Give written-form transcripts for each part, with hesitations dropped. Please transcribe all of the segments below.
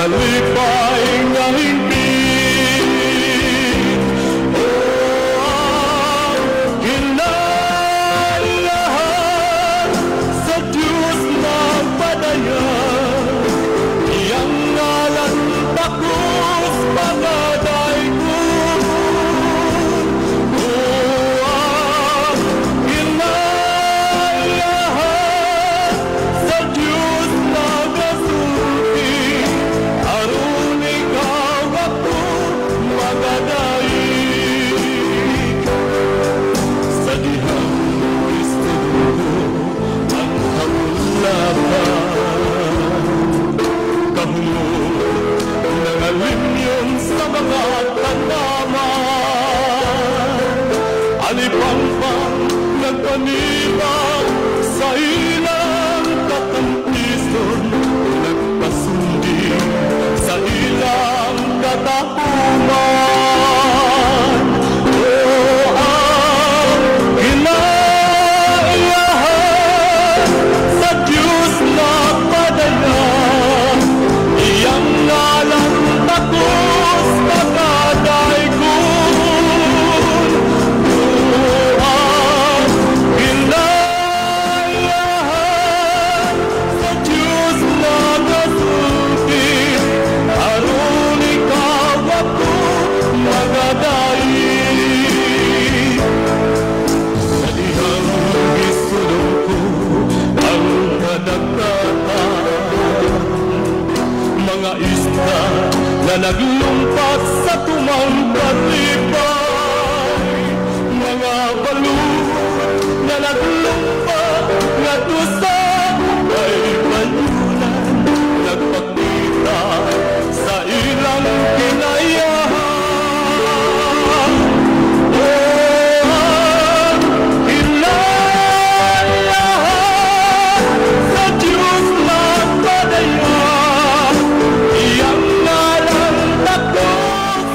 Kalipay nga hingpit. O ang kinaiyahan sa Diyos nagpadayag, iyang ngalan takos pagadaygon. O ang kinaiyahan sa Diyos nagasulti, aron ikaw, ako, magadaig. Sa dihang gisunod ko ang kamulakan, kahunong nangalimyon sa mga tanaman, Anipangpang nagpanibang sa ilang katampison, nagpasundi sa ilang katahuman. O ang kinaiyahan sa Diyos nagpadayag, iyang ngalan takos pagadaygon. O ang kinaiyahan sa Diyos nagasulti, aron ikaw, ako, magadaig. Sa dihang gisulong ko ang kadagatan, mga isda na naglumpat sa tumang kalipay, mga balut na naglumpat ngadto sa baybayunan, nagpakita sa ilang kinaiyahan. O ang kinaiyahan sa Diyos nagpadayag, iyang ngalan takos.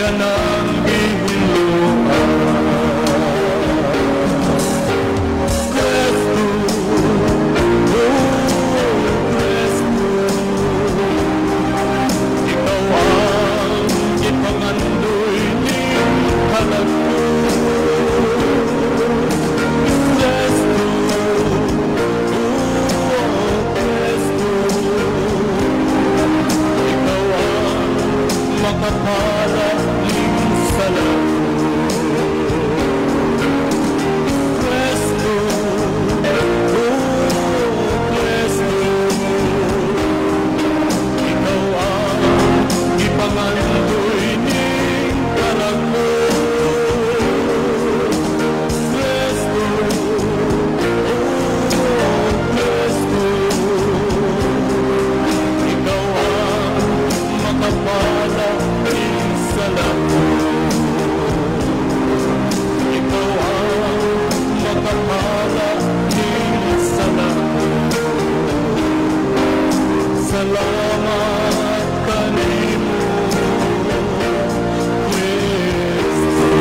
Iya nang gihinluan. Kristo, oh Kristo, ikaw ang gipangandoy ning kalag ko. Kristo, oh Kristo, ikaw ang makapala ning sala ko. Kristo, oh Kristo, ikaw ang gipangandoy ning kalag ko. Kristo, oh Kristo, ikaw ang makapala ning sala ko. Ikaw ang makapala ning sala ko. Salamat kanimo, Kristo.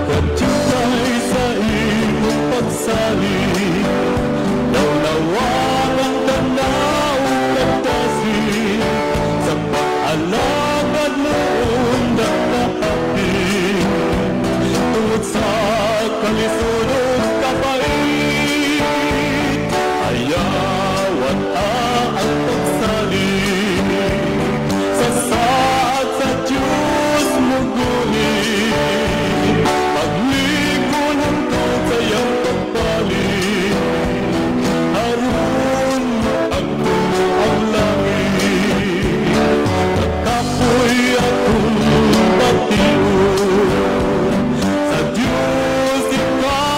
Pagkatay sa imong pagsalig, Lawlawan ang tanaw kagdasig, sa pag-alagad mo nagkahapin, tungod sa kalisod ug kapait, ayawan ang pagsalig sa saad sa Diyos mogulit, paglikon hangtod sa iyang pagbalik, aron maagto ang langit. Nagkapoy akong bation, sa Diyos ikaw.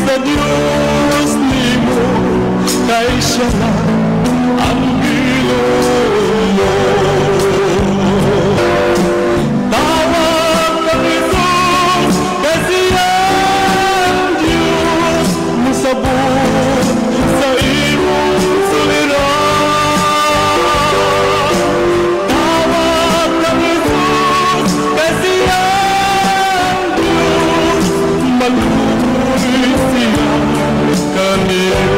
sa Dios nimo, kay siya lang ang Ginoo. Tawag kang Jesus, kay siya ang Diyos, musabot sa imong suliran. Tawag kang Jesus, kay siya ang Diyos, maluoy siya kanimo.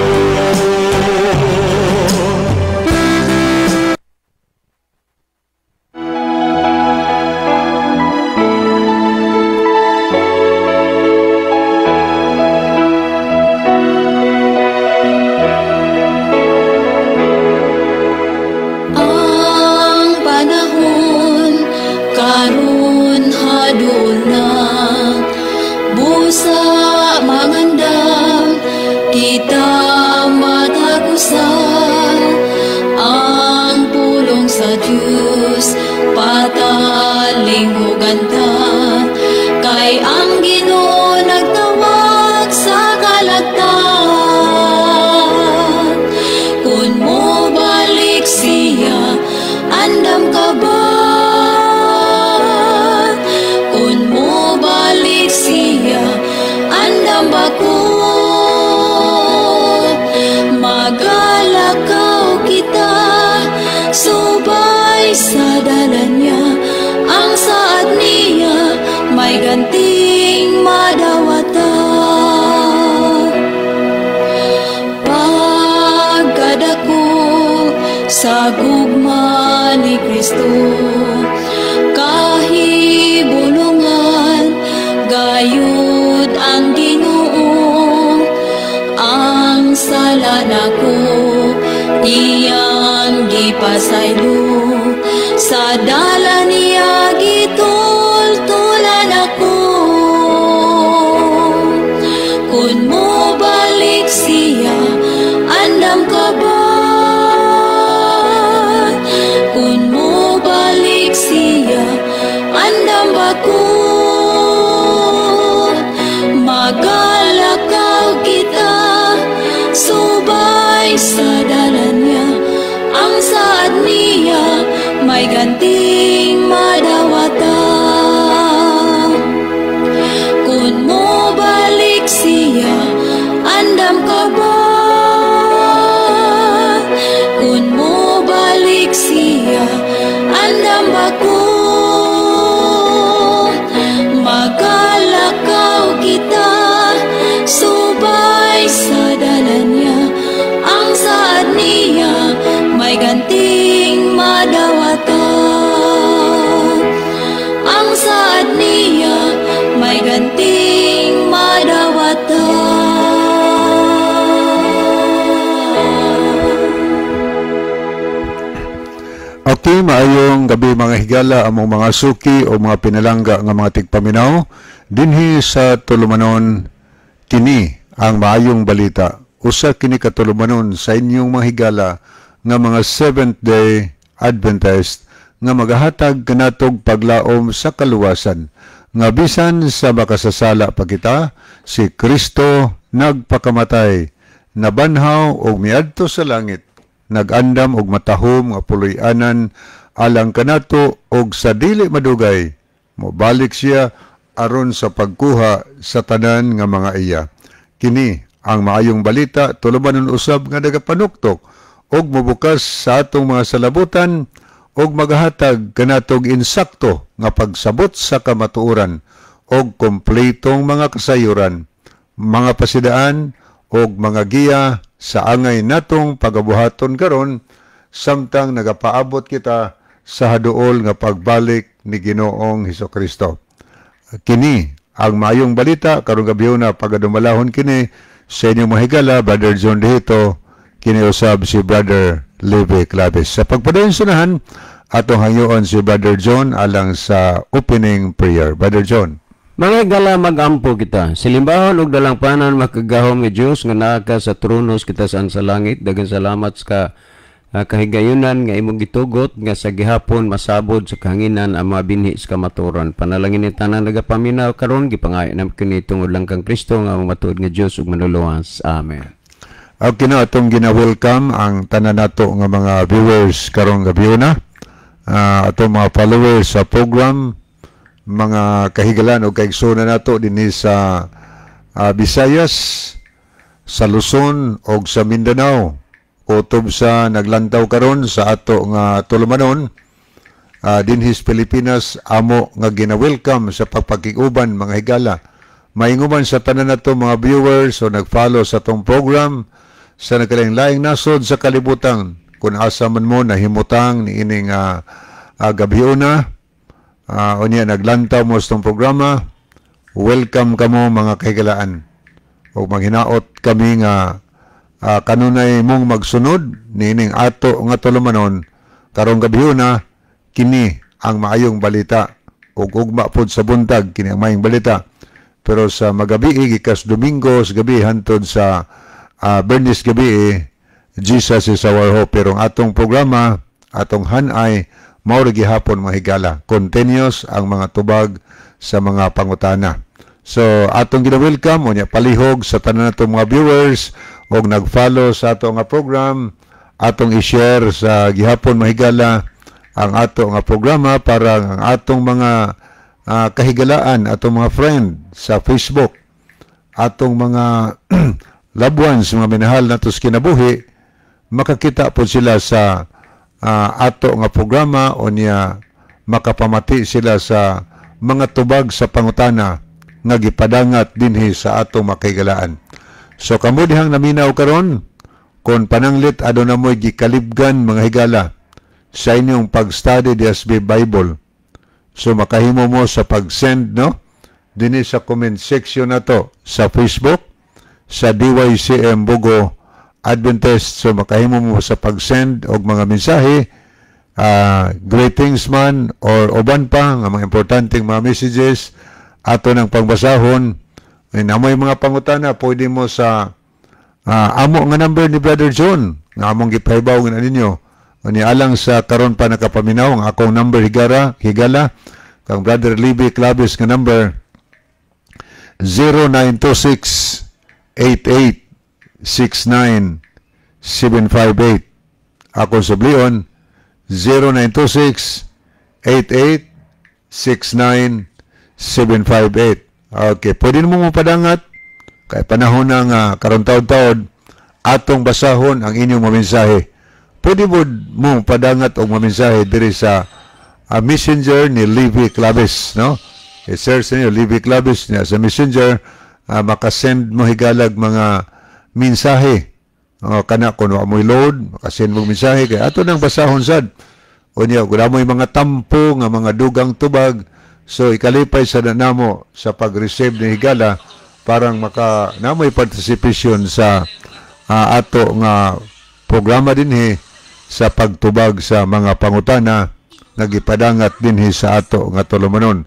Ang panahon karon haduol na, busa mangandam kita matag usa. Ang pulong sa Dios patalinghugan ta, kay ang Ginoo nagtawag sa kalagtan. Kung mo balik siya, andam ka ba? Kung mo balik siya, andam ba ko? Magalakaw kita, subay sa dalan niya, ang saad niya, may ganting madawatan. Pagkadako sa gugma ni Kristo, kahibulungan gayud ang Ginoo, ang sala nako iyang gipasaylo, sa dala niya gitultulan ako. Kung mo balik siya, andam ka ba? Kung mo balik siya, andam ba ko? Magalakaw kita, subay sa dalan niya, ang saad niya, may ganting madawatan. Kung mo balik siya, andam ka ba? Kung mo balik siya, andam ba ko? Magalakaw kita, subay sa dalan niya, ang saad niya, may ganting madawatan. Ang saad niya, may ganting madawatan. Okay, maayong gabi mga higala, among mga suki o mga pinalangga nga mga tigpaminaw dinhi sa tulumanon, kini ang maayong balita. Usa kini ka tulumanon sa inyong mga higala nga mga Seventh Day Adventist nga magahatag kanatog paglaom sa kaluwasan nga bisan sa makasasala pa kita, si Kristo nagpakamatay, nabanhaw og miadto sa langit, nag-andam og matahom nga puloy-anan alang kanato, og sa dili madugay mobalik siya aron sa pagkuha sa tanan nga mga iya. Kini ang maayong balita, tulumanon usab nga nagapanuktok og mobukas sa atong mga salabutan og magahatag kanatog insakto nga pagsabot sa kamatuoran og kompletong mga kasayuran, mga pasidaan og mga giya sa angay natong pagabuhaton karon samtang nagapaabot kita sa haduol nga pagbalik ni Ginoong Hesukristo. Kini ang maayong balita karong gabhiona, pagadumalahon kini sa inyong mga higala, Brother John Dehito, kini usab si Brother Levi Claves. Sa pagpadayon sunahan, atong hangyoon si Brother John alang sa opening prayer. Brother John. Mga higala, mag-ampo kita. Silimbahon og dalangpanan makagahom nga Dios nga naa ka sa tronos kita saan sa langit. Daghang salamat ka Kahigayunan nga imong gitugot nga sa gihapon masabod sa kahanginan ang mga binhi sa kamatuoran. Panalangin ni tanan nagapaminaw karon, gipangayo nam kini tungod lang kang Kristo nga among matuod nga Dios ug Manluluwas. Amen. Okay na, atong gina-welcome ang tanan nato nga mga viewers karong gabi na. Atong mga followers sa program, mga kahigalan o kaigsoon nato dinhi sa Visayas, sa Luzon o sa Mindanao. Kutob sa naglantaw karon sa ato nga tulumanon dinhi sa Pilipinas, amo nga gina-welcome sa pagpakig-uban, mga higala. Mainguman sa tanan nato mga viewers o nag-follow sa atong program sa nagkalaing-laing nasod sa kalibutan, kung asa man mo nahimutang niining gabiuna, unya naglantaw mo sa atong programa, welcome kamo, mga kahigalaan, ug maghinaot kami nga kanunay mong magsunod niining ato nga tulumanon karong gabiuna, kini ang Maayong Balita, ug ugma pod sa buntag kini ang Maayong Balita, pero sa magabi gikas Domingo sa gabi hantod sa Bernis gabi, Jesus Is Our Hope. Pero ang atong programa, atong hanay, mao ra gihapon, mga higala, continuous ang mga tubag sa mga pangutana. So atong gina-welcome unya palihog sa tanan natong mga viewers og nag-follow sa ato nga program. Atong i-share sa gihapon, mga higala, ang ato nga programa para ang atong mga kahigalaan, atong mga friend sa Facebook, atong mga loved ones, mga minahal nato sa kinabuhi, makakita po sila sa ato nga programa o niya makapamati sila sa mga tubag sa pangutana nga gipadangat dinhi sa atong makahigalaan. So kamo dihang naminaw karon, kung pananglit aduna mo'y gikalibgan, mga higala, sa inyong pag-study diha sa Bible. So makahimo mo sa pag-send, no, dinhi sa comment section nato sa Facebook sa DYCM Bogo Adventist. So makahimo mo sa pag-send og mga mensahe, greetings man or uban pa nga mga importanteng mga messages, ato ng pangbasahon. Ay, namoy mga pangutana, pwede mo sa amo nga number ni Brother John nga among gipahibaw nga ninyo. Ani alang sa karon pa nakapaminaw, ang akong number, higara, higala, kang Brother Libby Clavis nga number, 0926 88 69 758. Ako sublion, 0926 88 69 758. Okay, pwede mo mapadangat kay panahon na nga karon taod-taod atong basahon ang inyong mga mensahe. Pwede mo mo padangat og mga mensahe diri sa Messenger ni Levi Claves, no? I-search niyo Levi Claves niya sa Messenger, makasend mo, higalag, mga mensahe. Oh, kana kun wa mo'y load, makasend mo mensahe kay ato nang basahon sad. Unya kung mo'y mga tampo nga mga dugang tubag, so ikalipay sa namo sa pag-receive ni higala, parang maka namoy participation sa ato nga programa dinhi sa pagtubag sa mga pangutana nga gipadangat dinhi sa ato nga tulumanon.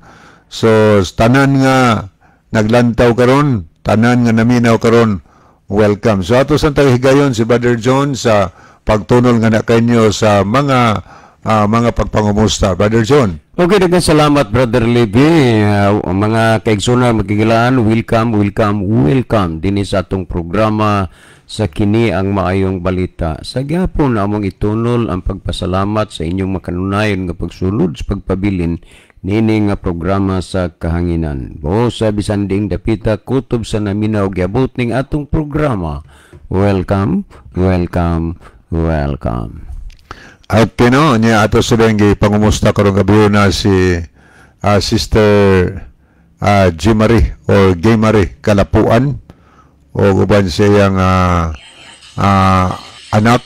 So tanan nga naglantaw karon, tanan nga naminaw karon, welcome. So ato sa higayon si Brother John sa pagtunol nga na kanyo sa mga pagpangumusta. Brother John. Okay, daghang salamat, Brother Levi. Mga kaigsunan, magigilaan, welcome, welcome, welcome dinhi sa atong programa sa kini ang Maayong Balita. Sa gihapon among itunol ang pagpasalamat sa inyong makanunayon nga pagsulod sa pagpabilin niini nga programa sa kahanginan. Buo sa bisan diing dapita kutob sa naminaw giabot ning atong programa. Welcome, welcome, welcome. At kino niya ato sa gi pangumusta karong gabi na si Sister G. Marie or Gay Marie Kalapuan o uban siyang anak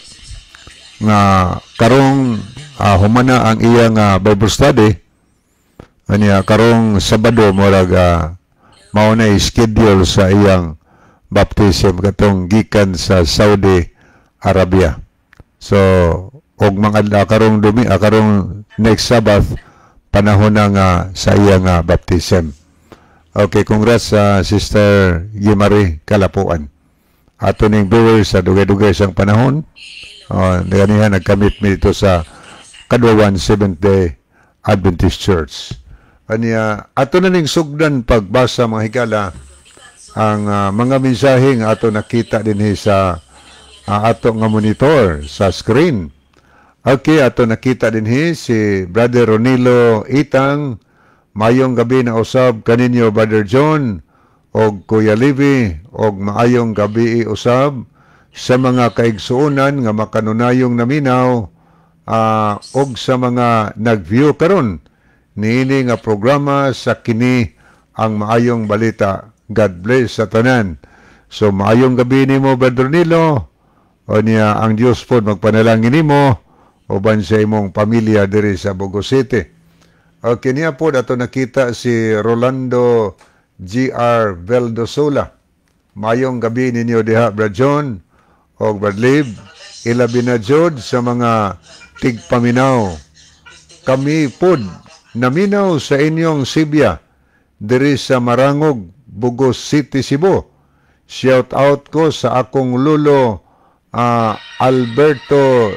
nga karong humana ang iyang Bible study. Anya karong Sabado murag mao na schedule sa iyang baptism katong gikan sa Saudi Arabia. So og mga karong dumi karong next Sabbath panahon na nga sa iyang baptism. Okay, congrats sa Sister Gimari Kalapuan. Ato ning viewers sa dugay-dugay sang panahon. Oh, ganiha nagkamit mi dito sa Kaduawan Seventh Day Adventist Church. Anya ato na ning sugdan pagbasa, mga higala, ang mga mensahe nga ato nakita dinhi sa ato nga monitor sa screen. Okay, ato nakita dinhi si Brother Ronilo Itang. "Mayong gabi na usab kaninyo, Brother John og Kuya Levi, og maayong gabi usab sa mga kaigsuonan nga makanunayong naminaw og sa mga nag-view karon niini nga programa sa Kini ang Maayong Balita. God bless sa tanan." So maayong gabi nimo, Brother Nilo. O niya ang Dios pod magpanalangin nimo uban sa imong pamilya diri sa Bogo City. Okay, niya po ato nakita si Rolando G.R. Veldosola. "Mayong gabi ninyo diha, Brad John og Brad Lib, ilabi na jud sa mga tigpaminaw. Kami pod naminaw sa inyong Sibya diri sa Marangog, Bugos City, Cebu. Shout out ko sa akong lulo, Alberto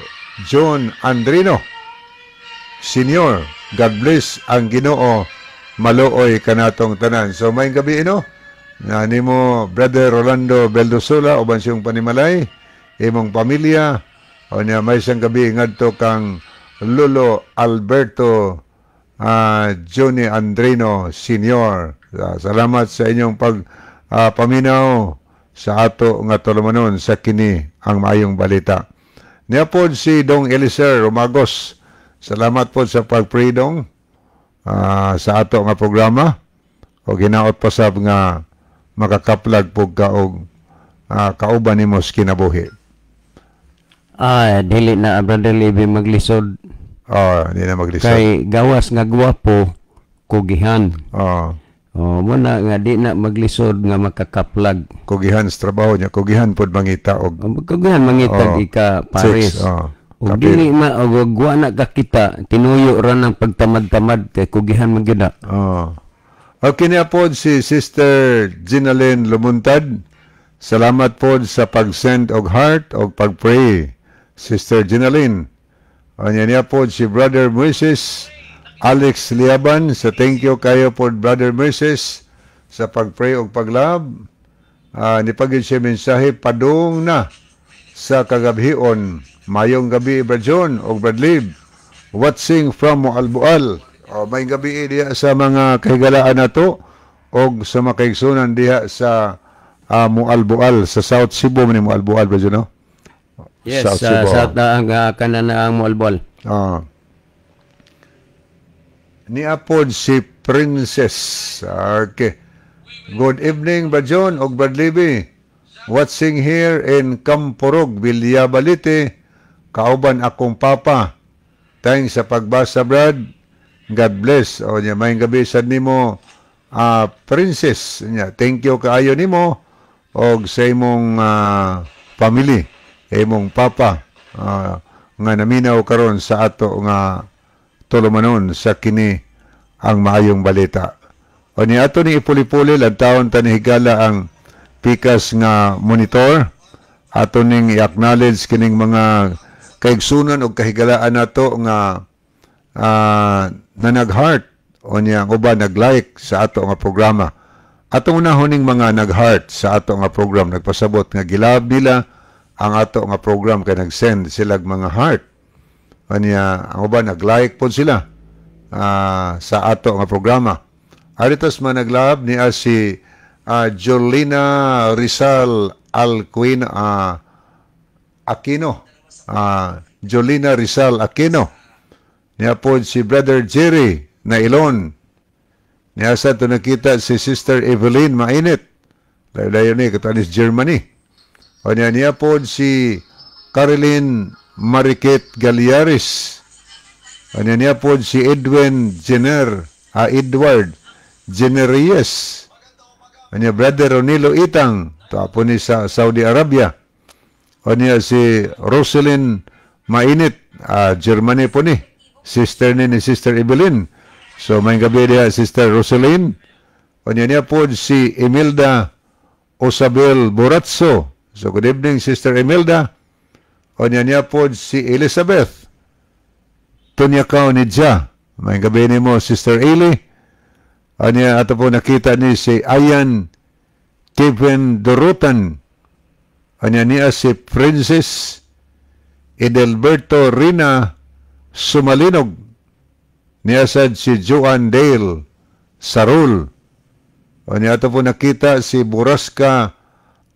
John Andrino Senior. God bless ang Ginoo maluoy kanatong tanan." So may gabi ino na nimo, Brother Rolando Beldosola, uban siyang panimalay, imong pamilya. O niya may isang gabi ngadto kang Lolo Alberto Johnny Andrino Senior. Salamat sa inyong pag paminaw sa ato nga tulumanon sa Kini ang Maayong Balita. Niya po si Dong Eliser Romagos. Salamat po sa pag-pray, Dong, sa ato nga programa. O ginaot pa sab nga makakaplag po ka og kauban nimo sa kinabuhi. Ah, dili na, Brother Levi, maglisod. Oh, hindi na maglisod. Kay gawas nga gwapo, kugihan. Oh. Oh, mo na nga di na maglisod nga makakaplag. Kugihan sa trabaho niya, kugihan pod mangita og Oh, kugihan mangitag Oh, ika pares. Chicks, oh, Ug kapil. dili ma og wa na kakita, tinuyo ra ng pagtamad-tamad kay kugihan man gyud na. Oh. Okay niya po si Sister Ginalyn Lumuntad. Salamat po sa pag-send og heart og pag-pray, Sister Ginalyn. Anya niya po si Brother Moises Alex Liaban. Sa thank you kayo po, Brother Moises, sa pag-pray og pag-love. Ni pagid siya mensahe, "Padung na sa kagabhion. Mayong gabi, Brad John og Brad Lib. Watching from Moalboal." O, may gabi diha sa mga kahigalaan nato og sa mga kaigsunan diha sa Moalboal, sa South Cebu man ni Moalboal, Brad John, no? Yes, South sa Cebu. South na ang kanan na ang Moalboal. Ah. Niapod si Princess. Okay. "Good evening, Brad John og Brad Libby. Watching here in Kampurog, Villaba, Leyte. Kauban akong papa. Thanks sa pagbasa, Brad. God bless." O niya, may gabi sad nimo, Princess. Niya, thank you kaayo nimo og sa imong family, imong papa nga naminaw karon sa ato nga tulumanon sa Kini ang Maayong Balita. O ni ato ni ipuli-puli taon ta ni higala ang pikas nga monitor, ato ning i-acknowledge kining mga kaigsunan og kahigalaan nato nga na nag-heart o niya ang uban nag-like sa ato nga programa. Atong unahon ning mga nag-heart sa ato nga program, nagpasabot nga gilab nila ang ato nga program kay nag-send sila mga heart. Anya ang uban nag-like pod sila sa ato nga programa. Aritos man naglab ni si Jolina Rizal Alquin Aquino. Jolina Rizal Aquino. Niya po si Brother Jerry Nailon. Niya sa ito nakita si Sister Evelyn Mainit. Layo-layo ni, katanis Germany. O niya, niya po si Caroline Mariket Galiaris. O niya, niya po si Edwin Jenner, Edward Jenneries. O niya, Brother Ronilo Itang, tapo ni sa Saudi Arabia. O niya si Roselyn Mainit, Germany po ni. Sister ni Sister Evelyn. So may gabi diha, Sister Roselyn. O niya, niya po si Imelda Osabel Boratso. So good evening, Sister Imelda. O niya niya po si Elizabeth Tunyakaw ni Ja. May gabi nimo, Sister Ely. O niya ato po nakita ni si Ayan Kevin Dorotan. O niya niya si Princess Edelberto Rina Sumalinog. Niya sad si Joan Dale Sarul. O niya ato po nakita si Buraska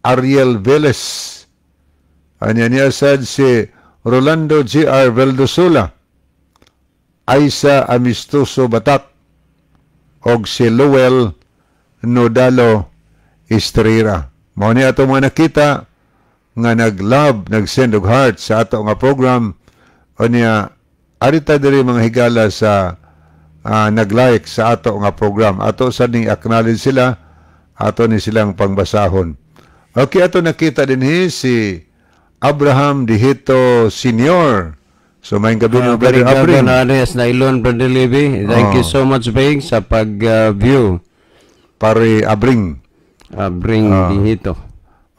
Ariel Velez. Anya niya sad si Rolando G.R. Veldosula, Aisa Amistoso Batak, og si Lowell Nodalo Estrera. Mao ni ato mga nakita nga nag-love, nag-send og heart sa ato nga program. O niya, arita diri, mga higala, sa nag-like sa ato nga program. Ato sa ning acknowledge sila, ato ni silang pangbasahon. Okay, ato nakita dinhi si Abraham Dihito Senior. So may gabi uh, Brother Abring. Na sa Nailon, Brother Levy. Thank you so much, Bing, sa pag-view. Pare Abring. Abring Dihito.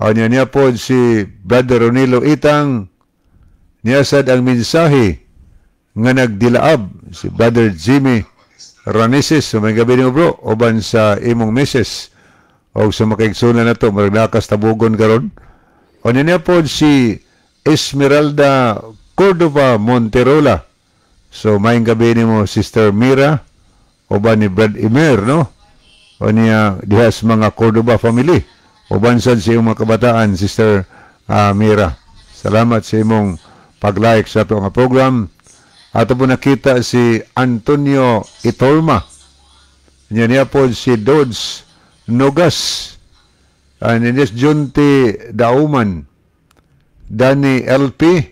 O niya niya po si Brother Ronilo Itang. Niya sad ang mensahe nga nagdilaab si Brother Jimmy Ranises. So may gabi niyo, bro, uban sa imong misis o sa makaigsunan na to, maraglakas tabugon karon. O niya niya po si Esmeralda Cordova Monterola. So may gabi nimo, Sister Mira, uban ni Brad Emer, no? O niya diha sa mga Cordova family. Uban sad sa imong mga kabataan, Sister Mira. Salamat sa imong pag-like sa ato nga program. Ato po nakita si Antonio Itorma. Niya niya po si Dodds Nogas. Niya si Junti Dauman. Danny LP.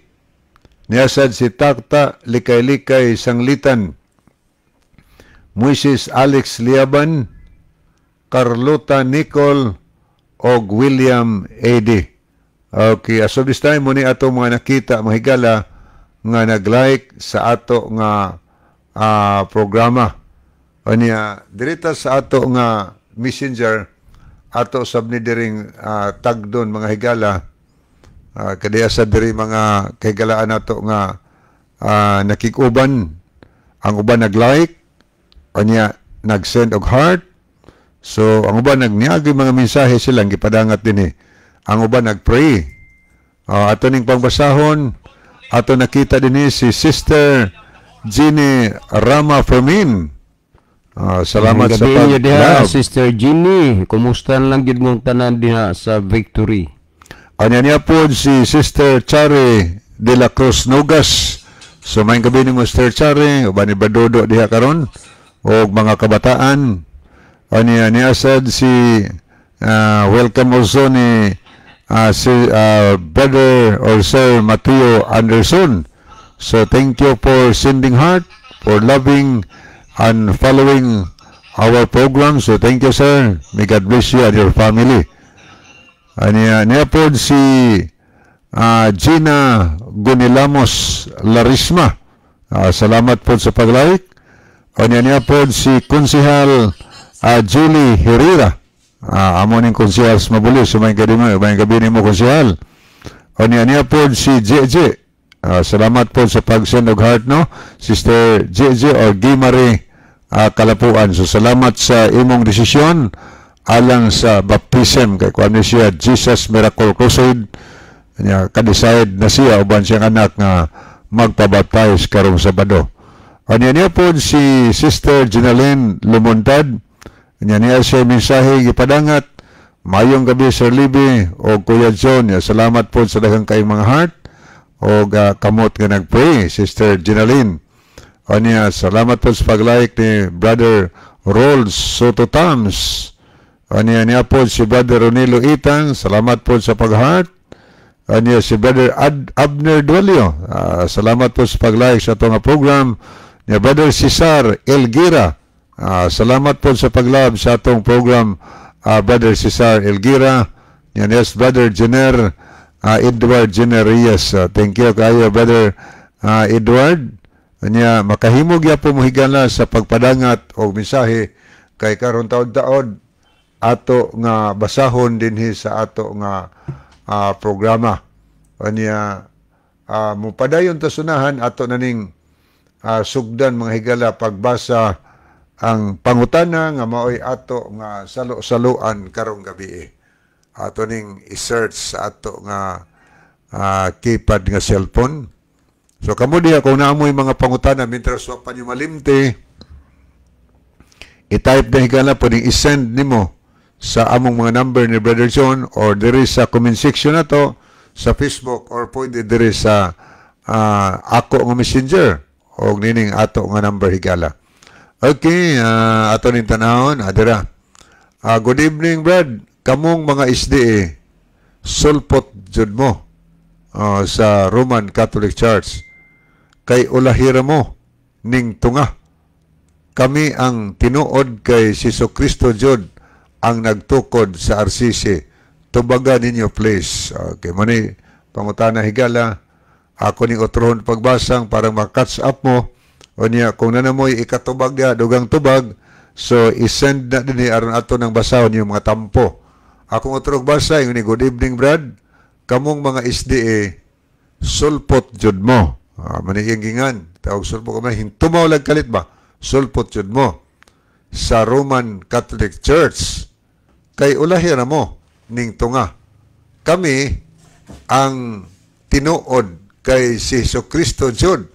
Niya sad si Takta Likay-Likay Sanglitan. Moises Alex Liaban, Carlota Nicole, og William A.D. Okay, so this time mo ni ato mga nakita, mga higala, nga nag-like sa ato nga programa. O niya, dirita sa ato nga messenger, ato sab ni diring tagdon, mga higala, kadiya sa diri mga kahigalaan nato nga nakikuban, ang uban nag-like, o niya nag-send og heart. So ang uban nagniagi mga mensahe silang gipadangat dinhi. Ang uban nag-pray. Ato ning pangbasahon, ato nakita dinhi si Sister Jeannie Rama Fermin. Salamat sa Gabi inyo diha, pag-love. Sister Jeannie. Kumusta lang gid mong tanan diha sa Victory? Anya niya po si Sister Chari de la Cruz Nogas. So may gabi ni Sister Chari, uban ni Badodo diha karon og mga kabataan. Anya niya sad si welcome also ni si Brother or Sir Mateo Anderson. So thank you for sending heart, for loving and following our program. So thank you, sir. May God bless you and your family. Anya niya po si Gina Gunilamos Larisma. Salamat po sa pag-like. Anya niya po si Konsihal Julie Herrera. Amo ning konsihal sa Mabuli. So may gabi mo, may gabi nimo, konsihal. Anya niya po si JJ. Salamat po sa pag-send og heart, no. Sister JJ or Gimari Kalapuan. So salamat sa imong desisyon alang sa baptism kay kuan ni siya Jesus Miracle Crusade. Nya ka-decide na siya uban siyang anak nga magpabaptize karong Sabado. Anya niya po si Sister Ginaline Lumuntad. Anya niya siya mensahe gipadangat. Mayong gabi, Sir Libby o Kuya John. Ya, salamat po sa daghang kayong mga heart o kamot nga nagpray, Sister Ginaline. Anya, salamat po sa pag-like ni Brother Rolls Soto Tams. Anya niya po si Brother Ronilo Itang. Salamat po sa pag-heart. Anya si Brother Abner Duelio. Salamat po sa pag-like sa atong program. Niya Brother Cesar Elgira. Salamat po sa pag-love sa atong program, Brother Cesar Elgira. Niya yes, Brother Jenner Edward Jenner Reyes. Thank you kayo, Brother Edward. Anya makahimog ya po mo, higala, sa pagpadangat og mensahe kay karon taod-taod ato nga basahon dinhi sa ato nga programa. Anya Mupadayon ta sunahan ato na ning sugdan, mga higala, pagbasa ang pangutana nga maoy ato nga salo-saluan karong gabi. Ato ning i-search sa ato nga keypad nga cellphone. So kamo diha, kung naamoy mga pangutana mientras wa pa nyo malimti, i-type na, higala, pwedeng i-send nimo sa among mga number ni Brother John or diri sa comment section na to sa Facebook or pwede diri sa ako nga Messenger o nining ato nga number, higala. Okay, ato ning tanahon, adira. Good evening, Brad. Kamong mga SDA, sulpot jud mo sa Roman Catholic Church. Kay ulahira mo ning tunga. Kami ang tinuod kay si Kristo jud ang nagtukod sa RCC. Tubaga ninyo, please. Okay, mani pangutana, higala. Ako ning utrohon pagbasang para ma-catch up mo. O niya, kung nanamoy ikatubag ya, dugang tubag, so i-send na din aron ato nang basahon yung mga tampo. Akong utrog basa, yung ni "Good evening, Brad. Kamong mga SDA, sulpot jud mo." Mani gingan. Tawag sulpot ka man, hintumaw lang kalit ba? Sulpot jud mo sa Roman Catholic Church. Kay ulahi na mo ning tunga. Kami ang tinuod kay si Hesus Kristo jud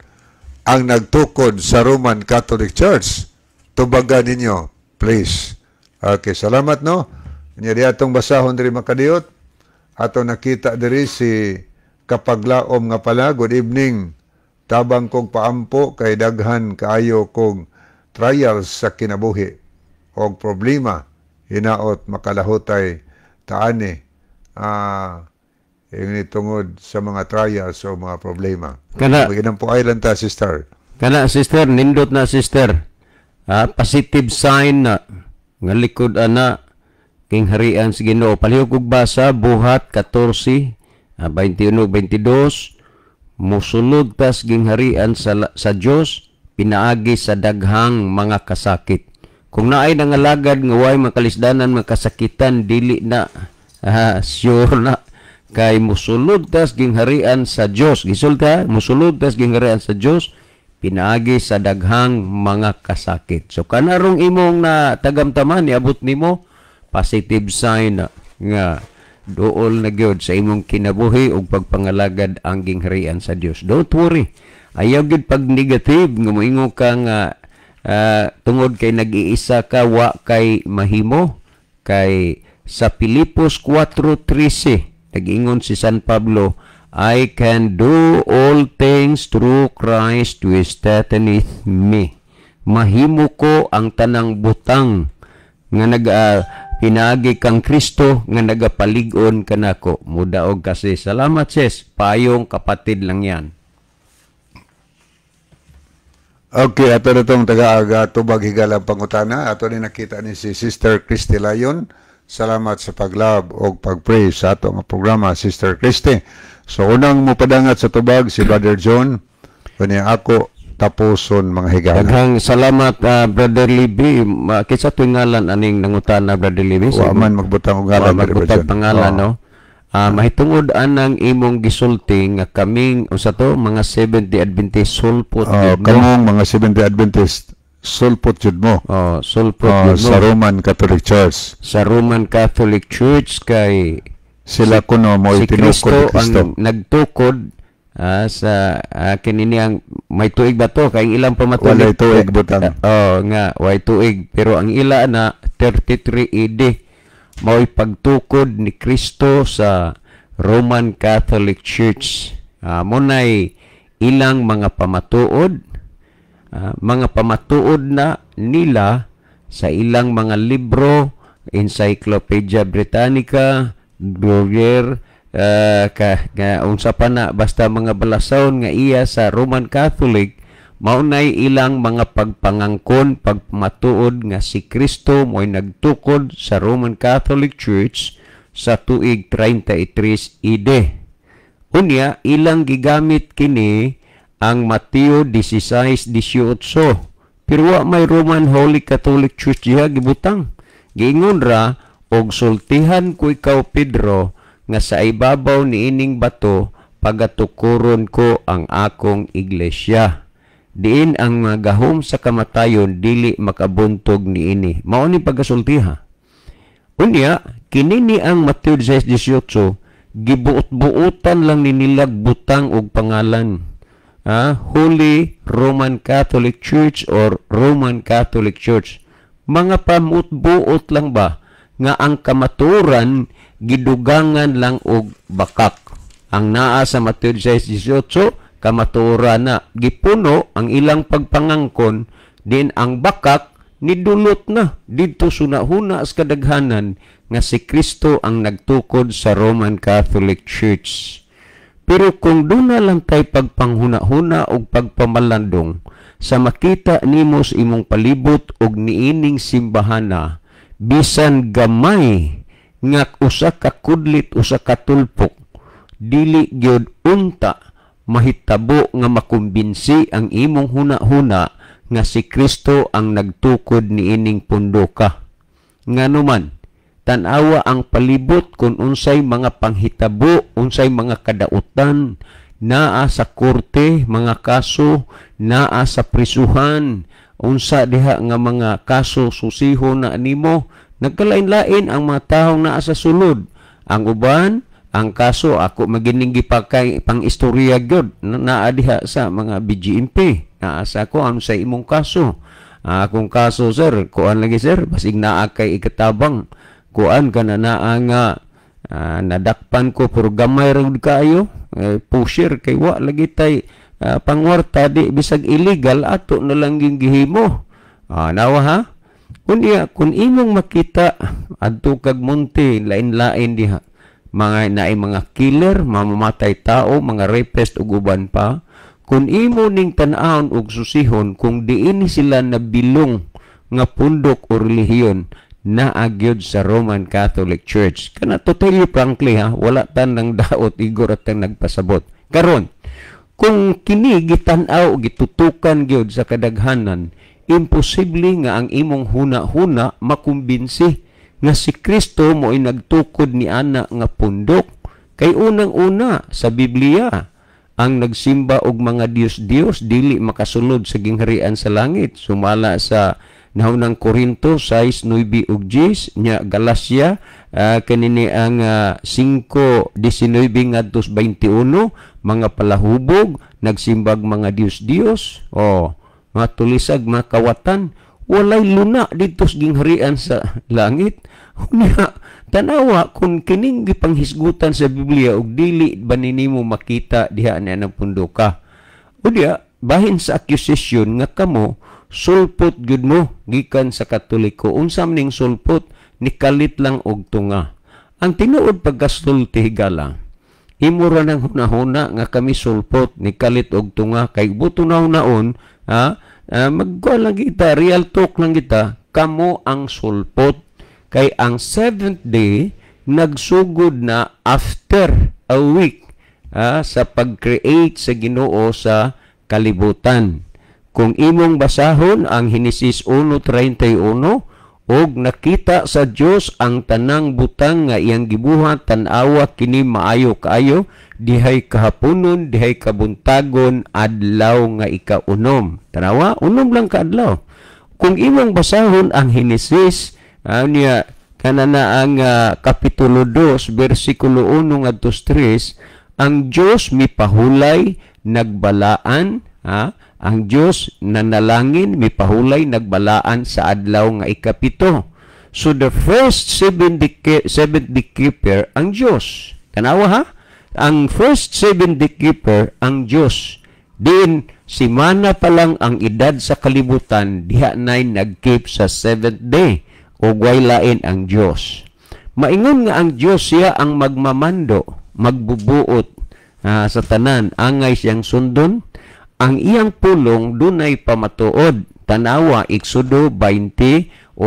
ang nagtukod sa Roman Catholic Church. Tubaga ninyo, please. Okay, salamat, no. Nya di atong basahon diri, makadiyot. Ato nakita diri si Kapaglaom nga pala. "Good evening. Tabang kog paampo kay daghan kaayo kog trials sa kinabuhi og problema, hinaot makalahutay taani ini tungod sa mga trials o mga problema." Kana Maginang po island ta, sister. Kana, sister, nindot na, sister. Positive sign na nga likod ana king harian sa Ginoo. Palihog og basa Buhat 14, 21 22: Musulod tas gingharian sa Dios pinaagi sa daghang mga kasakit. Kung naay nangalagad nga way makalisdanan makasakitan, dili na sure na kay musulod tas gingharian sa Dios. Gisulta, musulod tas gingharian sa Dios pinaagi sa daghang mga kasakit. So kanarong imong na tagamtaman niabot nimo, positive sign na nga duol na gyud sa imong kinabuhi ug pagpangalagad ang gingharian sa Dios. Don't worry. Ayaw gyud pag negative nga moingon ka nga tungod kay nag-iisa ka, wa kay mahimo, kay sa Pilipos 4:13 nag-ingon si San Pablo, "I can do all things through Christ who strengtheneth me." Mahimo ko ang tanang butang nga nag pinaagi kang Kristo nga nagapalig-on kanako. Mudaog kasi. Salamat, sis. Payong kapatid lang yan. Okay, ato na itong taga-aga tubag, higala, pangutana. Ato ni nakita ni si Sister Christy Lyon. Salamat sa pag-love o pag-pray sa ato nga programa, Sister Christy. So, unang mupadangat sa tubag si Brother John. Kanya ako tapuson, mga higala. Daghang salamat, Brother Libby. Kinsa to'y ngalan aning nangutana, Brother Libby? Wa man magbutang og ngalan, Wa Brother magbutang John. Pangalan, Oo. No? Mahitungod anang imong gisulti nga kaming unsa to, mga Seventh-day Adventist, sulpot Oh, jud mo. Kamong mga Seventh-day Adventist, sulpot jud mo. Oh, sulpot Oh, jud mo sa Roman Catholic Church. Sa Roman Catholic Church kay Sila kuno mo si tinukod Kristo ni Kristo. Ang nagtukod sa kini niyang may tuig ba to kay ang ilang pamatuod? Walay tuig, butang. Oh, nga way tuig, pero ang ila na 33 AD mao'y pagtukod ni Kristo sa Roman Catholic Church. Mo nay ilang mga pamatuod, mga pamatuod na nila sa ilang mga libro, Encyclopedia Britannica, Gloria, ka, nga unsa pa na, basta mga balasahon nga iya sa Roman Catholic, maunay ilang mga pagpangangkon, pagpamatuod nga si Kristo mo'y nagtukod sa Roman Catholic Church sa tuig 33 AD. Unya, ilang gigamit kini ang Mateo 16:18. Pero wa may Roman Holy Catholic Church diha gibutang. Giingon ra, "Og sultihan ko ikaw, Pedro, nga sa ibabaw ni ining bato Pagatukuron ko ang akong iglesia. Diin ang mga gahom sa kamatayon dili makabuntog niini. Mao ni pagkasultiha. Unya, kini ni ang Mateo 16:18, gibuot-buotan lang ni nilag butang og pangalan. Holy Roman Catholic Church or Roman Catholic Church. Mga pamutbuot lang ba nga ang kamaturan gidugangan lang og bakak. Ang naa sa Mateo 16:18, kamatuoran na gipuno ang ilang pagpangangkon, din ang bakak nidulot na didto sunahuna sa kadaghanan nga si Kristo ang nagtukod sa Roman Catholic Church. Pero kung duna lang tay pagpanghuna-huna og pagpamalandong sa makita nimo sa imong palibot og niining simbahana, bisan gamay nga usa ka kudlit, usa ka tulpok, dili gyud unta mahitabo nga makumbinsi ang imong huna-huna nga si Kristo ang nagtukod niining pundoka. Nganuman, tan-awa ang palibot kung unsay mga panghitabo, unsay mga kadautan, naa sa korte, mga kaso, naa sa prisuhan, unsa diha nga mga kaso susiho na nimo, nagkalain-lain ang mga tawo naa sa sulod. Ang uban, ang kaso ako magining gipakay pang istorya gyud naa diha sa mga BGMP. Naa sa ko ano sa imong kaso. Akong kaso sir, kuan lagi sir, basig naa kay ikatabang. Kuan ka na naa nga nadakpan ko pero gamay ra gud kaayo, pusher kay wa lagi tay pangwarta, di bisag illegal ato na lang ging gihimo. Nawa ha. Unya kun imong makita adto kag monte, lain-lain diha. Mga naay mga killer, mamamatay tao, mga rapist ug uban pa. Kun imo ning tan-awon og susihon kung diin sila nabilong nga pundok o relihiyon, naa gyud sa Roman Catholic Church. Kana to tell you frankly ha, wala tan nang daot igor at tang nagpasabot. Karon, kung kini gitan-aw gitutukan gyud sa kadaghanan, imposible nga ang imong huna-huna makumbinsi nga si Kristo mo'y nagtukod ni ana nga pundok. Kay unang-una sa Biblia, ang nagsimba og mga Diyos-Diyos dili makasulod sa gingharian sa langit. Sumala sa nahunang Korinto 6:9 ug 10, nya Galacia kanini ang 5:19 ngadto 21, mga palahubog nagsimbag mga Diyos-Diyos, o mga tulisag, mga kawatan, walay luna didto sa gingharian sa langit. Unya, tanawa kung kining gipanghisgutan sa Biblia og dili ba ninimo makita diha ni anang pundoka. Unya, bahin sa accusation nga kamo sulpot gyud mo gikan sa Katoliko. Unsa man ning sulpot? Nikalit lang og tunga. Ang tinuod pagkasulti higala, imo ra nang hunahuna nga kami sulpot nikalit og tunga kay buto na hunaon, ha? Magkuha lang kita, real talk lang kita, kamo ang sulpot. Kay ang seventh day nagsugod na after a week sa pag-create sa Ginoo sa kalibutan. Kung imong basahon ang Henesis 1:31, og nakita sa Dios ang tanang butang nga iyang gibuhat, tan-awa kini maayo kaayo, dihay kahaponon, dihay kabuntagon, adlaw nga ikaunom. Tanawa, unom lang ka adlaw. Kung imong basahon ang Henesis, niya kanana ang kapitulo 2 bersikulo 1 ngadto 3, ang Dios mipahulay nagbalaan, ang Dios nanalangin mipahulay nagbalaan sa adlaw nga ikapito. So the first seventh day keeper ang Dios. Tanawa ha? Ang first seventh day keeper ang Dios. Diin simana pa lang ang edad sa kalibutan, diha nay nag-keep sa seventh day ug way lain ang Dios. Maingon nga ang Dios siya ang magmamando, magbubuot sa tanan, angay siyang sundon. Ang iyang pulong dunay pamatuod. Tanawa Exodo 28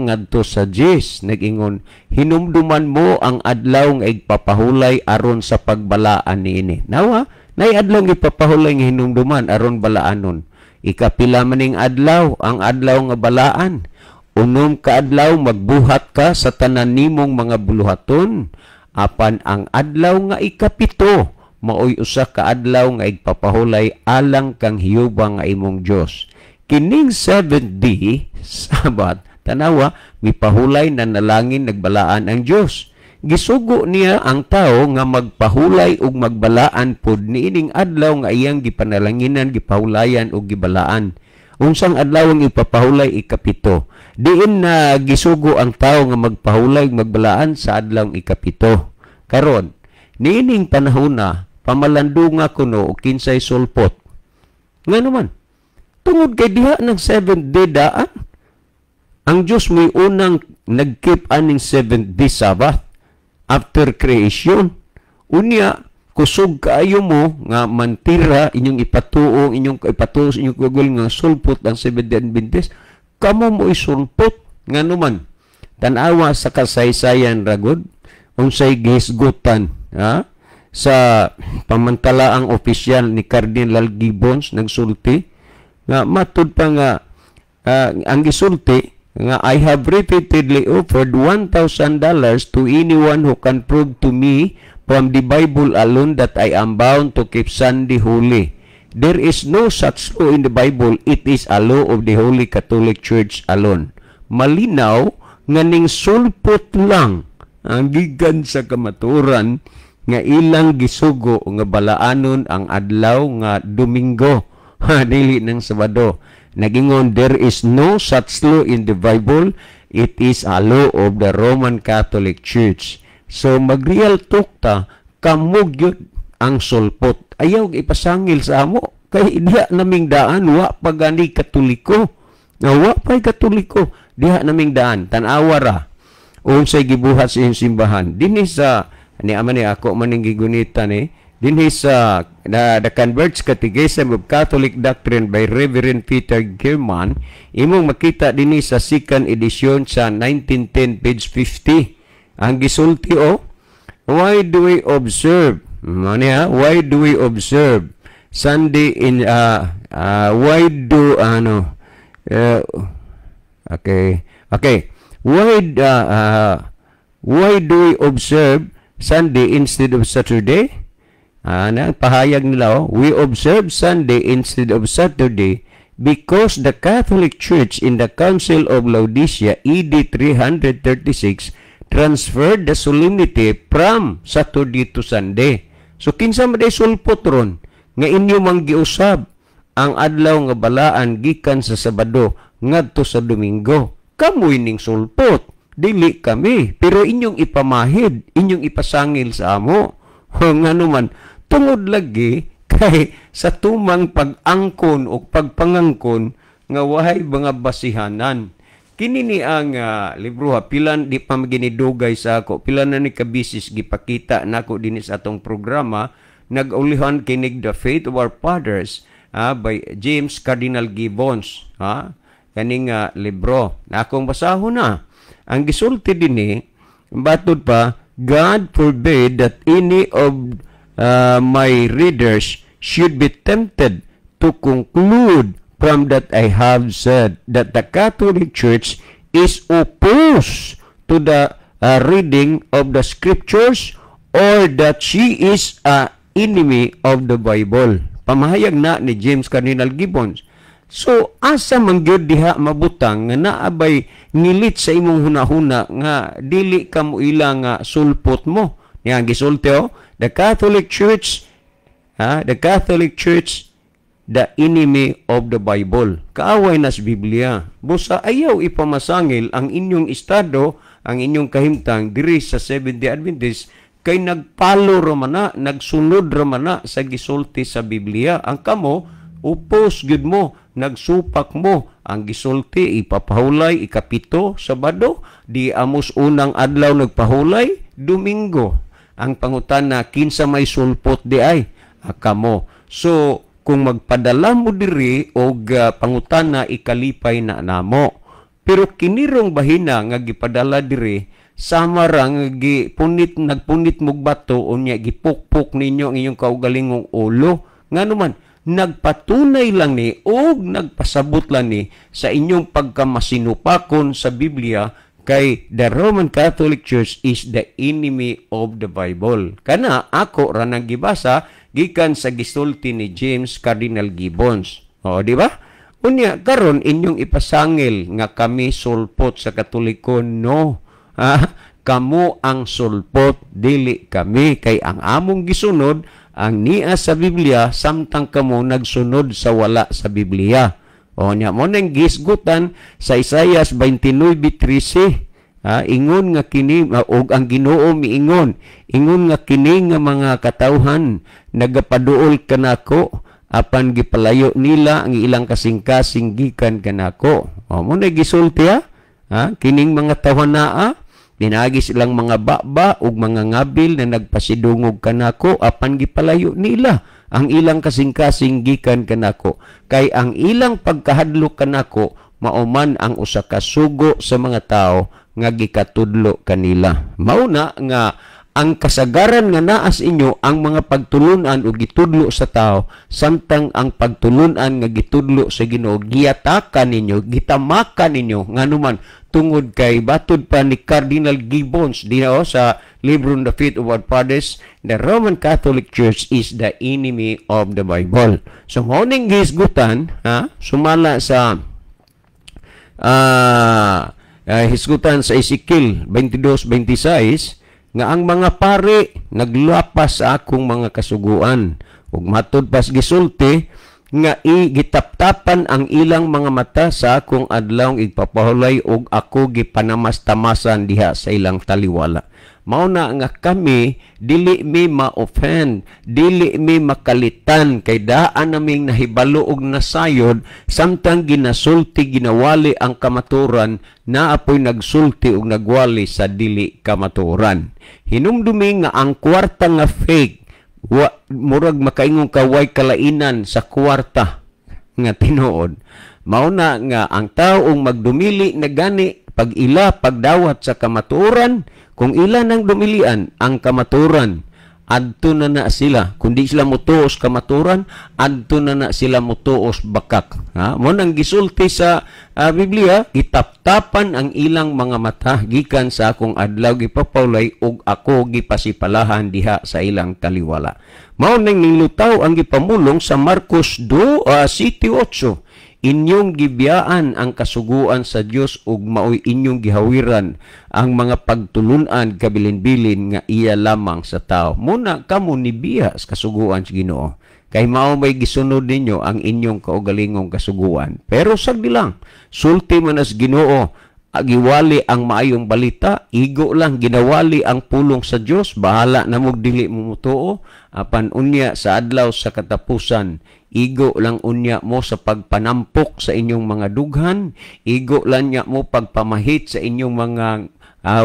ngadto sa 10, nag-ingon, hinumduman mo ang adlaw nga igpapahulay aron sa pagbalaan niini. Nawa, nay adlaw nga ipapahulay nga hinumduman aron balaanon. Ikapila maning adlaw, ang adlaw nga balaan. Unom ka adlaw magbuhat ka sa tanan nimong mga buluhaton, apan ang adlaw nga ikapito Maoy usa ka adlaw nga igpapahulay alang kang Jehova nga imong Dios. Kining seventh day Sabbath, tanawa, mipahulay na nalangin, nagbalaan ang Dios. Gisugo niya ang tao nga magpahulay ug magbalaan pod niining adlaw nga iyang gipanalanginan, gipahulayan ug gibalaan. Unsang adlaw ang ipapahulay? Ikapito. Diin na gisugo ang tao nga magpahulay ug magbalaan? Sa adlaw ikapito. Karon, niining panahona, pamalandunga kuno og kinsay sulpot. Ngano man? Tungod kay diha ng seventh day daan. Ang Diyos may unang nag-keep aning seventh day Sabbath after creation. Unya, kusog kaayo mo nga mantira inyong ipatuo, inyong ipatuo sa inyong kagul nga sulpot ang Seventh Day Adventist. Kamo mo isulpot. Ngano man? Tanawa sa kasaysayan ragod unsay gihisgutan, ha? Sa pamantalaang opisyal ni Cardinal Gibbons, nagsulti nga matud pa nga ang gisulti nga, "I have repeatedly offered $1,000 to anyone who can prove to me from the Bible alone that I am bound to keep Sunday holy. There is no such law in the Bible. It is a law of the Holy Catholic Church alone." Malinaw nga ning sulpot lang ang gikan sa kamatuoran nga ilang gisugo nga balaanon ang adlaw nga Domingo, dili ng Sabado. Nagingon, "There is no such law in the Bible. It is a law of the Roman Catholic Church." So mag-real talk ta, kamo gyud ang sulpot. Ayaw ipasangil sa amo kay diha naming daan, wa pa gani Katoliko. Nga wa pa'y Katoliko, diha naming daan. Tan-awa ra unsay gibuhat sa iyong simbahan. Dinhi sa ni ama ni ako maning gigunita ni dinhi sa the Converts Catechism of Catholic Doctrine by Reverend Peter Gilman, imong makita dinhi sa second edition sa 1910, page 50. Ang gisulti o, "Why do we observe," mao ha, "why do we observe Sunday in why do ano okay, why do we observe Sunday instead of Saturday?" Na pahayag nila oh, "We observe Sunday instead of Saturday because the Catholic Church in the Council of Laodicea AD 336 transferred the solemnity from Saturday to Sunday." So kinsa man day sulpot ron nga inyo mang giusab ang adlaw nga balaan gikan sa Sabado ngadto sa Domingo? Kamoy ning sulpot, dili kami. Pero inyong ipamahid, inyong ipasangil sa amo. Ngano man? Tungod lagi kay sa tumang pag-angkon o pagpangangkon nga wahay mga basihanan. Kini ni ang libro ha, pilan di pa maginidugay sa ako, pila na ni kabisis gipakita nako dinhi sa atong programa, nag-ulihan kinig The Faith of Our Fathers by James Cardinal Gibbons. Ha? Kaning libro. Na akong basahon na. Ang gisulti dinhi, batod pa, "God forbid that any of my readers should be tempted to conclude from that I have said that the Catholic Church is opposed to the reading of the Scriptures or that she is a enemy of the Bible." Pamahayag na ni James Cardinal Gibbons. So, asa man gyud diha mabutang nga naabay ngilit sa imong hunahuna nga dili ka mo ila nga sulpot mo? Niya gisulti oh, the Catholic Church, ha, the Catholic Church the enemy of the Bible. Kaaway na sa Biblia. Busa ayaw ipamasangil ang inyong estado, ang inyong kahimtang diri sa Seventh-day Adventist kay nagpalo ra man na, nagsunod ra man na sa gisulti sa Biblia. Ang kamo, upos gyud mo, nagsupak mo. Ang gisulti ipapahulay ikapito, Sabado, di amos unang adlaw nagpahulay, Domingo. Ang pangutana, kinsa may sulpot di ay? Ah, kamo. So, kung magpadala mo diri og pangutana, ikalipay na namo. Pero kinirong bahina nga gipadala diri, sama ra nga gipunit, nagpunit mog bato, unya gipukpok ninyo ang inyong kaugalingong ulo. Ngano man, nagpatunay lang ni og nagpasabot lang ni sa inyong pagkamasinupakon sa Biblia. Kay the Roman Catholic Church is the enemy of the Bible. Kana ako ra nang gibasa gikan sa gisulti ni James Cardinal Gibbons. O, di ba? Unya karon inyong ipasangil nga kami sulpot sa Katoliko, no. Ha? Kamo ang sulpot, dili kami, kay ang among gisunod ang niya sa Biblia samtang kamo nagsunod sa wala sa Biblia. O nya mo nang gisgutan sa Isaias 29:13. Ha, ingon nga kini og ang Ginoo miingon, ingon nga kini nga mga katawhan nagapaduol kanako apan gipalayo nila ang ilang kasing-kasing gikan kanako. O mo na gisulti, ha? Ha, kining mga tawhan naa pinaagi silang mga baba ug mga ngabil na nagpasidungog kanako apan gipalayo nila ang ilang kasing-kasing gikan kanako, kay ang ilang pagkahadlok kanako mao man ang usa ka sugo sa mga tao nga gikatudlo kanila. Mao na nga ang kasagaran nga naa sa inyo ang mga pagtulunan o gitudlo sa tao, samtang ang pagtulunan nga gitudlo sa Ginoo giyatakan ninyo, gitamakan ninyo. Nganuman tungod kay batud pa ni Cardinal Gibbons dinao sa libro The Faith of Our Fathers, the Roman Catholic Church is the enemy of the Bible. So mao ning hisgutan, ha, sumala sa hisgutan sa Ezekiel 22:26 nga ang mga pare naglapas sa akong mga kasuguan, ug matud pas gisulti nga gitaptapan ang ilang mga mata sa akong adlawng igpapahulay ug ako gipanamastamasan diha sa ilang taliwala. Mao na nga kami dili mi ma-offend, dili mi makalitan, kay daan naming nahibalo og nasayod samtang ginasulti ginawali ang kamaturan, naapoy nagsulti og nagwali sa dili kamaturan. Hinumdumi nga ang kwarta nga fake, wa, murag makaingon ka way kalainan sa kwarta nga tinuod. Mao na nga ang taong magdumili na gani pag ila pagdawat sa kamatuoran, kung ila nang dumilian ang kamatuoran, adto na na sila. Kung di sila mutuos kamatuoran, adto na na sila mutuos bakak. Ha? Mo nang gisulti sa Biblia, gitaptapan ang ilang mga mata gikan sa akong adlaw gipapawlay ug ako gipasipalahan diha sa ilang taliwala. Mao nang nilutaw ang gipamulong sa Marcos 2, 7:8. Inyong gibiyaan ang kasuguan sa Dios ug maoy inyong gihawiran ang mga pagtulun-an kabilin-bilin nga iya lamang sa tao. Muna kamo nibiya sa kasuguan sa Ginoo, kay mao may gisunod ninyo ang inyong kaugalingong kasuguan. Pero sagdi lang, sulti man as Ginoo, agiwali ang maayong balita, igo lang ginawali ang pulong sa Dios, bahala na mog dili mo mutuo, apan unya sa adlaw sa katapusan, igo lang unya mo sa pagpanampok sa inyong mga dughan, igo lang nya mo pagpamahit sa inyong mga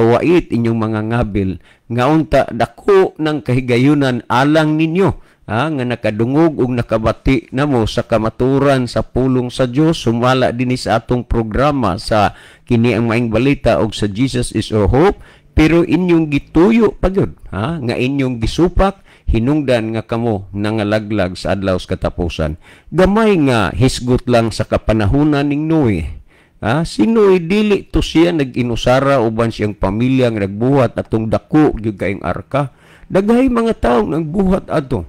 wait, inyong mga ngabil, nga unta dako ng kahigayunan alang ninyo, nga nakadungog ug nakabati namo sa kamaturan sa pulong sa Dios, sumala dinhi sa atong programa sa kini ang maayong balita og sa Jesus is Our Hope, pero inyong gituyo pa gyud, ha, nga inyong gisupak, hinungdan nga kamo nangalaglag sa adlaw sa katapusan. Gamay nga hisgot lang sa kapanahunan ning Noe. Ha, si Noe dili to siya nag-inusara uban siyang pamilya nga nagbuhat atong dako gyud kaayong arka. Daghay mga tawo nagbuhat ato.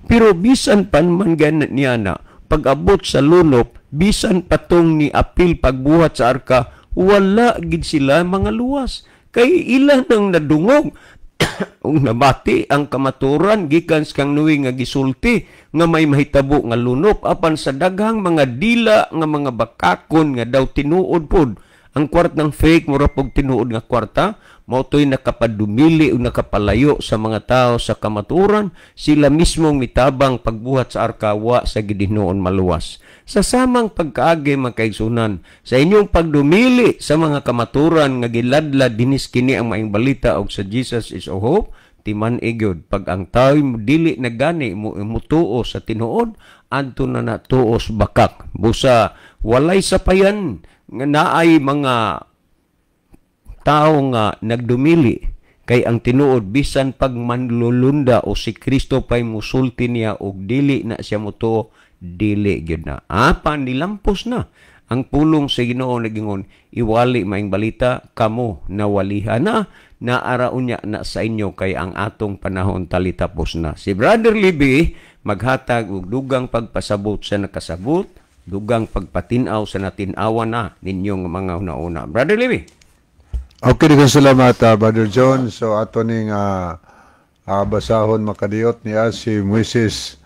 Pero bisan pan man ganit niya na, pag-abot sa lunop, bisan patong ni apil pagbuhat sa arka, wala gid sila mga luwas. Kay ila nang nadungog ug nabati ang kamaturan gikan sa kang Noe nga gisulti nga may mahitabo nga lunop, apan sa daghang mga dila nga mga bakakon nga daw tinuod pod ang kwartang fake, mura pog tinuod nga kwarta, mao toy nakapadumili o nakapalayo sa mga tao sa kamatuoran, sila mismong mitabang pagbuhat sa arka, wa sa gidinoon maluwas. Sa samang pagkaagi, mga kaigsunan, sa inyong pagdumili sa mga kamatuoran nga giladlad dinis kini ang maayong balita og sa Jesus is a Hope, timan igyod pag ang tao dili na gani mutuo sa tinuod, adto na natuos bakak. Busa walay sapayan nga naay mga tao nga nagdumili kay ang tinuod, bisan pag manlulunda o si Kristo pay musulti niya og dili na siya mutuo, dili gyud na. Apan nilampos na Ang pulong sa Ginoo nagingon, iwali maayong balita, kamo nawalihan na, naara unya na sa inyo kay ang atong panahon talitapos na. Si Brother Libby maghatag og dugang pagpasabot sa nakasabot, dugang pagpatin-aw sa natin-awan na ninyong mga una-una. Brother Libby. Okay, daghang salamat, Brother John. So ato ning basahon makadiyot niya si Mrs.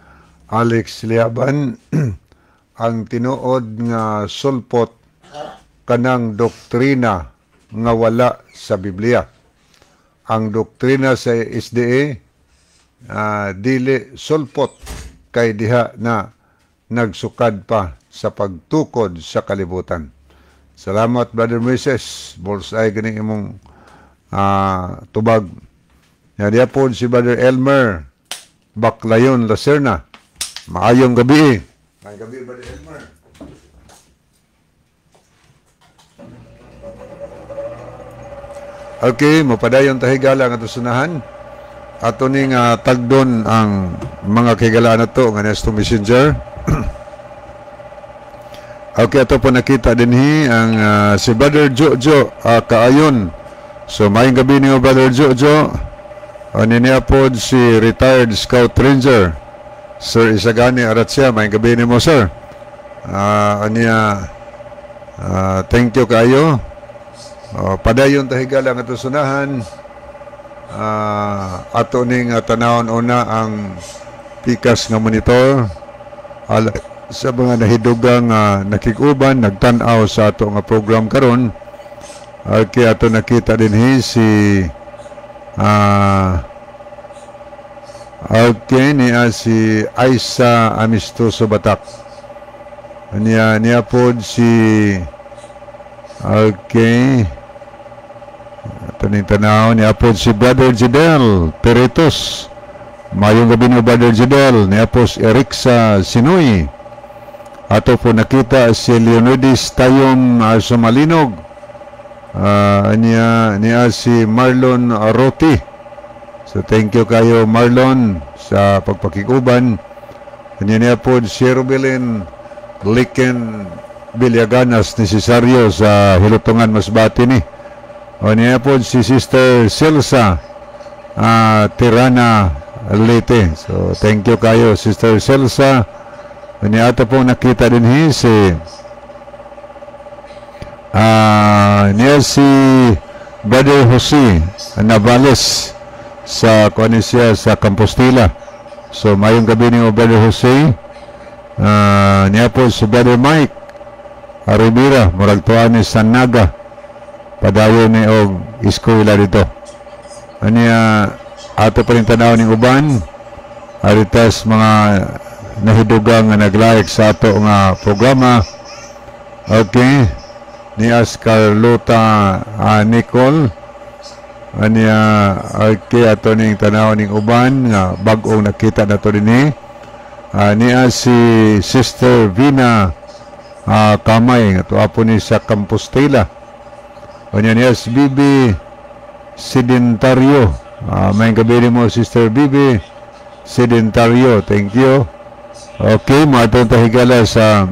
Alex Liaban, ang tinuod nga sulpot kanang doktrina nga wala sa Biblia. Ang doktrina sa SDA dili sulpot kay diha na nagsukad pa sa pagtukod sa kalibutan. Salamat, Brother Moises. Bullseye ganing imong tubag. Yan po si Brother Elmer Baclayon Lacerna. Maayong gabi. Maayong gabi, Brother Elmer. Okay, mapadayon tahigala ang atong sunahan. Ato ning tagdon ang mga kigala na to nga Nesto Messenger. Okay, ato po nakita dinhi ang si Brother Jojo Kaayon. So maayong gabi niyo, Brother Jojo. Niya po si retired Scout Ranger Sir Isagani Aratsia. Maayong gabi nimo, sir. Aniya thank you kayo. Padayon tahigala ang atong sunahan. Ato ning tanawon una ang pikas nga monitor ala sa mga nahidugang nakikuban nagtan-aw sa ato nga program karon. Okay, ato nakita dinhi si okay niya si Aisa Amistoso Batak. Niya niya pod si okay ato ning tanaw niya pod si Brother Jidel Peretos. Mayong gabi niyo, Brother Jidel. Niya po si Eriksa Sinoy. Ato po nakita si Leonidis Tayom Sumalinog. Niya si Marlon Roti. So thank you kayo, Marlon, sa pagpakikuban. Niya po si Rubilin Liken Villaganas Necesario sa Hilutungan, Masbate ni. O niya po si Sister Celsa Tirana Leyte. So thank you kayo, Sister Celsa. Niya ato po nakita din hi si niya si Brother Jose Navales sa kuan siya sa Compostela. So mayong gabi niyo, Brother Jose. Niya po si Brother Mike Rivera, murag tuwa ni Sanaga. Padayon ni og eskwela dito. Aniya ato pa rin tanaw ning uban aritas mga nahidugang nga nag-like sa ato nga programa. Okay, ni Carlota Nicole. Aniya okay ato ning tanaw ning uban nga bag-ong nakita nato dinhi. Niya si Sister Vina Kamay nga tuwa po ni sa Compostela. Aniya niya si Bibi Sedentario. May gabi mo, Sister Bibi Sedentario. Thank you. Okay, maatong tahigala sa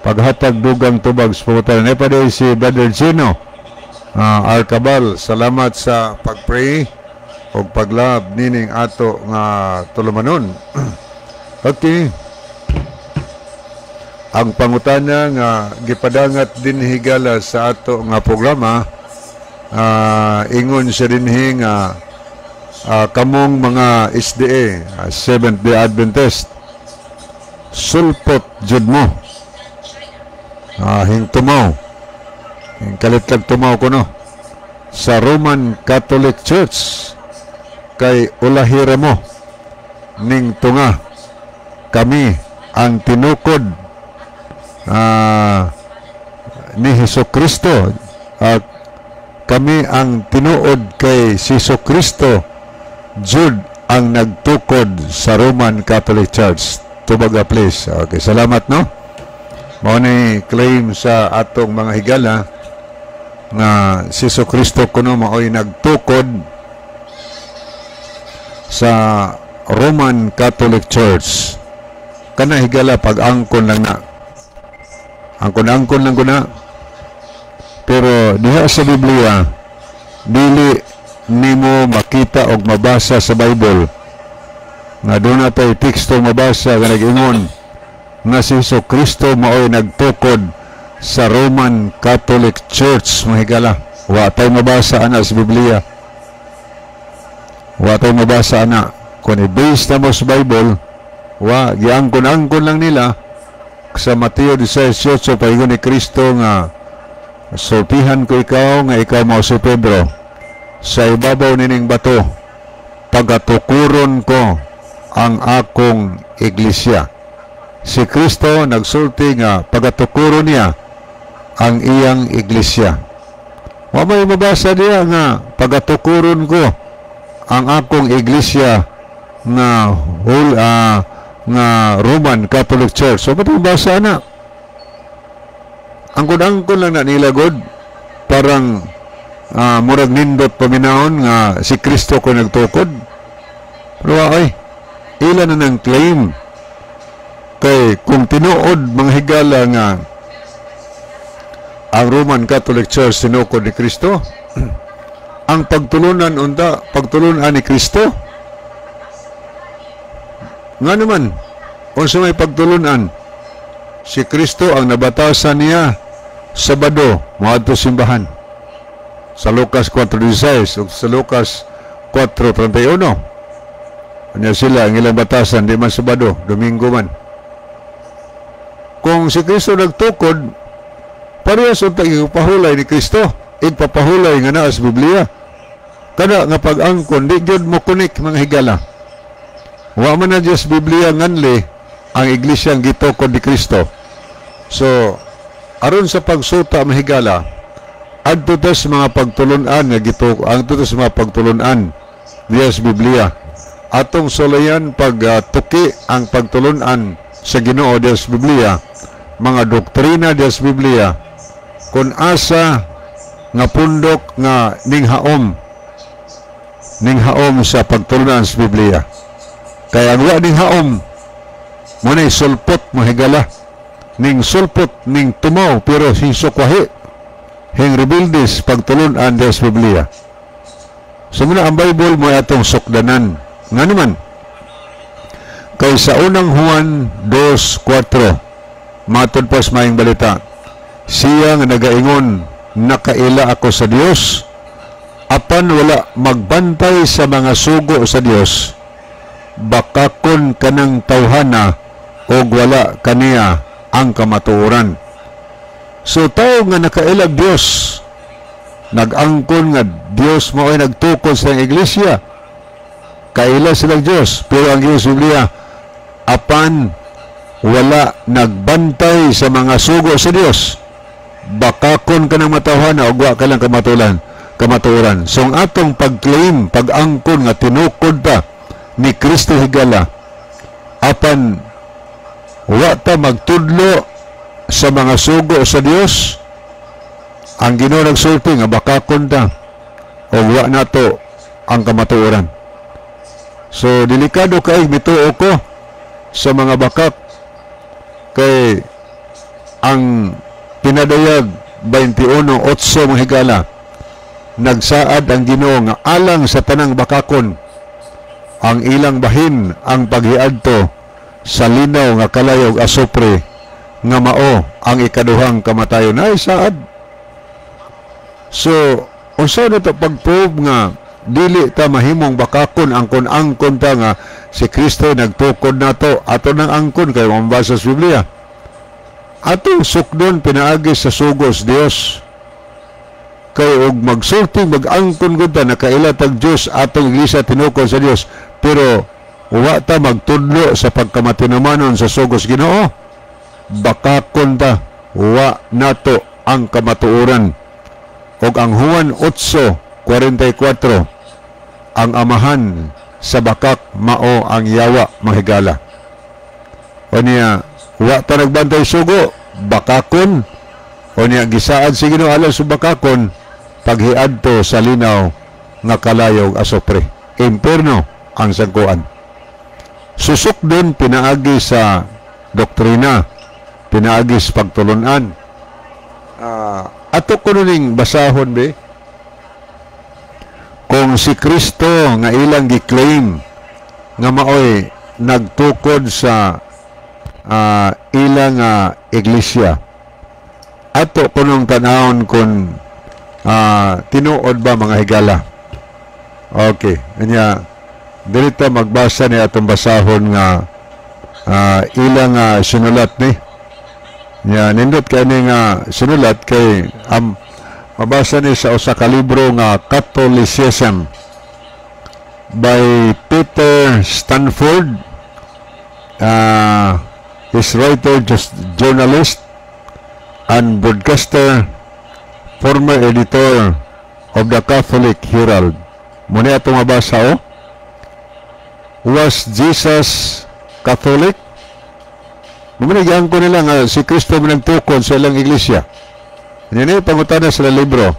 paghatag dugang tubag sa pangutan. Pa si Brother Gino Arcabal, salamat sa pagpray o paglab nining ato nga tulumanon. Okay. Ang pangutana nga gipadangat din higala sa ato nga programa, ingon siya dinhi nga kamong mga SDA, Seventh Day Adventist, sulpot jud mo. Hingtumaw. Hingkalitlag tumaw kuno sa Roman Catholic Church kay ulahira mo ning tunga kami ang tinukod ni Hesus Kristo at kami ang tinuod kay Hesus Kristo jud ang nagtukod sa Roman Catholic Church. Tubaga please. Okay, salamat no. Mao ni claim sa atong mga higala nga si Hesus Kristo kuno maoy nagtukod sa Roman Catholic Church. Kana higala pag-angkon lang na. Angkon-angkon lang ko na. Pero diha sa Biblia, dili nimo makita og mabasa sa Bible nga doon na tay teksto mabasa nga nag-ingon nga si Hesus Kristo maoy nagtukod sa Roman Catholic Church, mga higala. Wa tay mabasa ana sa Biblia. Wa tay mabasa ana. Kung i-base na mo sa Bible, wa, giangkon-angkon lang nila sa Mateo 18, paingon ni Kristo nga sultihan ko ikaw nga ikaw mao si Pedro, sa ibabaw nining bato pagatukuron ko ang akong iglesia. Si Kristo nagsulti nga pagatukuron niya ang iyang iglesia. Wa may mabasa diya nga pagatukuron ko ang akong iglesia nga whole nga Roman Catholic Church. So ba't mabasa na? Angkon-angkon lang na nila god, parang murag nindot paminahon nga si Kristo ko nagtukod. Pero ay, ila na nang claim. Kay kung tinuod, mga higala, nga ang Roman Catholic Church tinukod ni Kristo, ang pagtulunan unta, pagtulunan ni Kristo. Nga naman, unsa may pagtulunan? Si Kristo ang nabatasan niya, Sabado moadto simbahan. Sa Lucas 4:16 ug sa Lucas 4:31. Anya sila ang ilang batasan di man Sabado, Domingo man. Kung si Kristo nagtukod, parehas unta ipahulay ni Kristo, ipapahulay nga naa sa Biblia. Kada nga pag-angkon, di gyud mo kunik, mga higala. Wa man na sa Biblia nganli ang iglesia ang gitukod ni Kristo. So, aron sa pagsuta, mga higala, adto ta sa mga pagtulunan nga gitukod, adto ta sa mga pagtulunan diya sa Biblia. Atong sulayan pag tuki ang pagtulunan sa Ginoo diya sa Biblia, mga doktrina diya sa Biblia, kung asa nga pundok nga ninghaom sa pagtulunan sa Biblia. Kaya ang wa ninghaom, muna'y sulpot, mga higala. Ning sulpot, ning tumaw, pero hisukwahi hing rebeldes pagtulunan diya sa Biblia. So muna ang Bible mo atong sukdanan. Nga naman, kay sa unang Juan 2:4, matod pa sa Maayong Balita, siya nga nagaingon, "Nakaila ako sa Dios," apan wala magbantay sa mga sugo sa Dios, bakakon kanang tawhana og wala kaniya ang kamatuoran. So tao nga nakailag Dios, nag-angkon nga Dios mo ay nagtukod sa iglesia, kaila sila Dios, pero ang Diyos Biblia, apan wala nagbantay sa mga sugo sa Dios, bakakon ka ng matawhana og wa ka lang kamatuoran. So ang atong pag-claim, pag-angkon nga tinukod ta ni Kristo, higala, apan wa ta magtudlo sa mga sugo sa Dios, ang Ginoo nagsulti nga bakakon ta o wa nato ang kamatuoran. So delikado kay mituo ko sa mga bakak, kay ang Pinadayag 21:8, mga higala, nagsaad ang Ginoo nga alang sa tanang bakakon ang ilang bahin ang paghiadto sa linaw nga kalayog asupre nga mao ang ikaduhang kamatayon ay saad. So unsa na to pag-prove nga dili ta mahimong bakakon ang kun angkon ta nga si Kristo nagtukod nato? Ato nang angkon kay mabasa sa Biblia. Atong sukdon pinaagi sa sugos Dios. Kay og magsulti, mag-angkon gud ta nakaila tag Dios, atong iglesia tinukod sa Dios, pero wa ta magtudlo sa pagkamatinumanon sa sugos Ginoo, bakakon ta, wa nato ang kamatuoran. Og ang Juan 8:44, ang amahan sa bakak mao ang yawa, mahigala. O niya, wa ta nagbantay sugo, bakakon. O niya, gisaad si Ginoo alang sa bakakon paghiadto sa linaw nga kalayog asopre, imperno ang sangkuan. Susukdon pinaagi sa doktrina. Pinaagi sa pagtulunan. Ato kuno ning basahon be kung si Kristo nga ilang gi-claim nga maoy nagtukod sa ilang iglesia. Ato kunong tanawon kung tinuod ba, mga higala. Okay, kanya dirita magbasa ni atong basahon nga ilang sinulat ni. Nya nindot kay ni nga sinulat kay mabasa ni sa usa ka libro nga Catholicism by Peter Stanford, is writer, just journalist and broadcaster, former editor of the Catholic Herald. Muna atong mabasa, oh. Was Jesus Catholic? Muna ko nila nga si Kristo mo nagtukod sa ilang iglesia. Yan pangutana sa libro.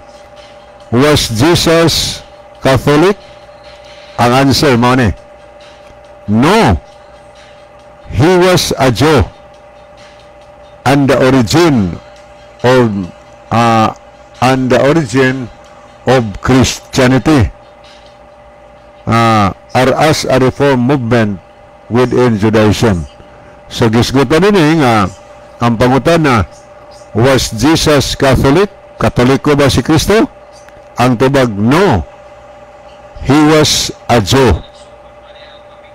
Was Jesus Catholic? Ang answer mo ni, no. He was a Jew. And the origin of Christianity are as a reform movement within Judaism. So gisgutan nini nga ang pangutana, was Jesus Catholic? Katoliko ba si Kristo? Ang tubag, no. He was a Jew.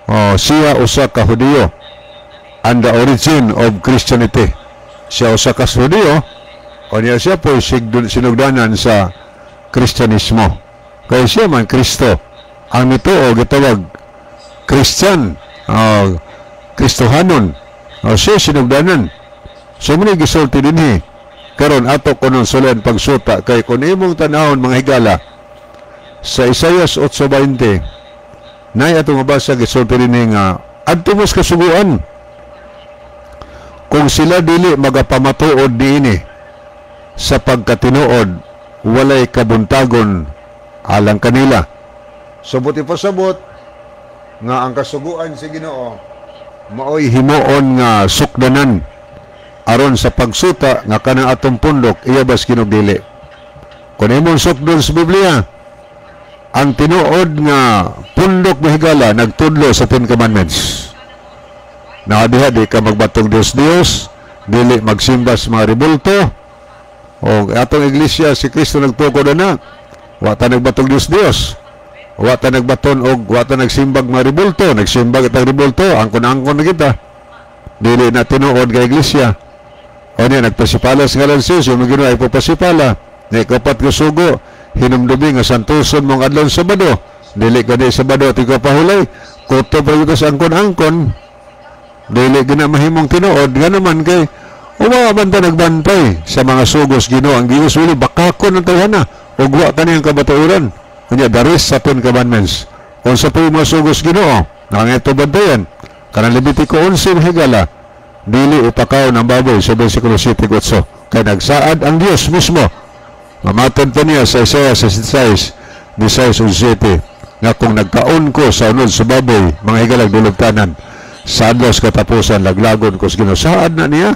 Oh, siya usa ka Hudiyo. And the origin of Christianity. Siya usa ka Hudiyo, o niya siya po sinugdanan sa Kristyanismo. Kaya siya man Kristo. Ang nito o gitawag Christian, oh, Kristohanon. O siya sinugdanan. So muna gisulti dinhi. Karon ato kunon sulan pagsuta kay kung imong tanawon, mga higala, sa Isaias 8:20 nay ato mabasa, gisulti dinhi nga adto mo sa kasuguan, kung sila dili magapamatuod niini sa pagkatinuod, walay kabuntagon alang kanila. So buti pasabot nga ang kasuguan sa Ginoo maoy himuon nga sukdanan aron sa pagsuta nga kanang atong pundok iya bas Ginoo dili. Kung imong sukdon sa Biblia, ang tinuod nga pundok, mahigala, nagtudlo sa Ten Commandments. Na diha di ka magbatong Diyos Diyos, dili magsimba sa mga rebulto. O atong iglesia, si Kristo nagtukod na. Wa ta nagbatong Diyos Diyos. Wa ta nagbaton og wa ta nagsimbag mga rebulto, nagsimbag itang rebulto, angkon-angkon na kita. Dili na tinuod nga iglesia. O niya, nagpasipala sa ngalan si Jesus, yung Ginoo ay pupasipala. Ni ikapat nga sugo, hinumdumi nga santuson mong adlaw Sabado. Dili ka di Sabado at ikaw pahulay. Kutob pa ito sa angkon-angkon. Dili gina mahimong tinuod, nga naman kay uwa man ta nagbantay sa mga sugos Ginoo. Ang Dios wili bakakon ang tawhana ug wa kaniyang kabatuoran. Kanya daris sa Ten Commandments. Kung sa po yung mga sugos Ginoo, nangito bantayan. Kanang Levitico 11, mahigala, dili ipakaw ng baboy sa versikulo 7-8. Kay nagsaad ang Dios mismo. Mamatod pa niya sa Isaiah 66, 16-17, nga kung nagkaon ko sa unod sa baboy, mga higalag dulugtanan, sa adlaw sa katapusan, laglagon ko sa Ginoo. Saad na niya.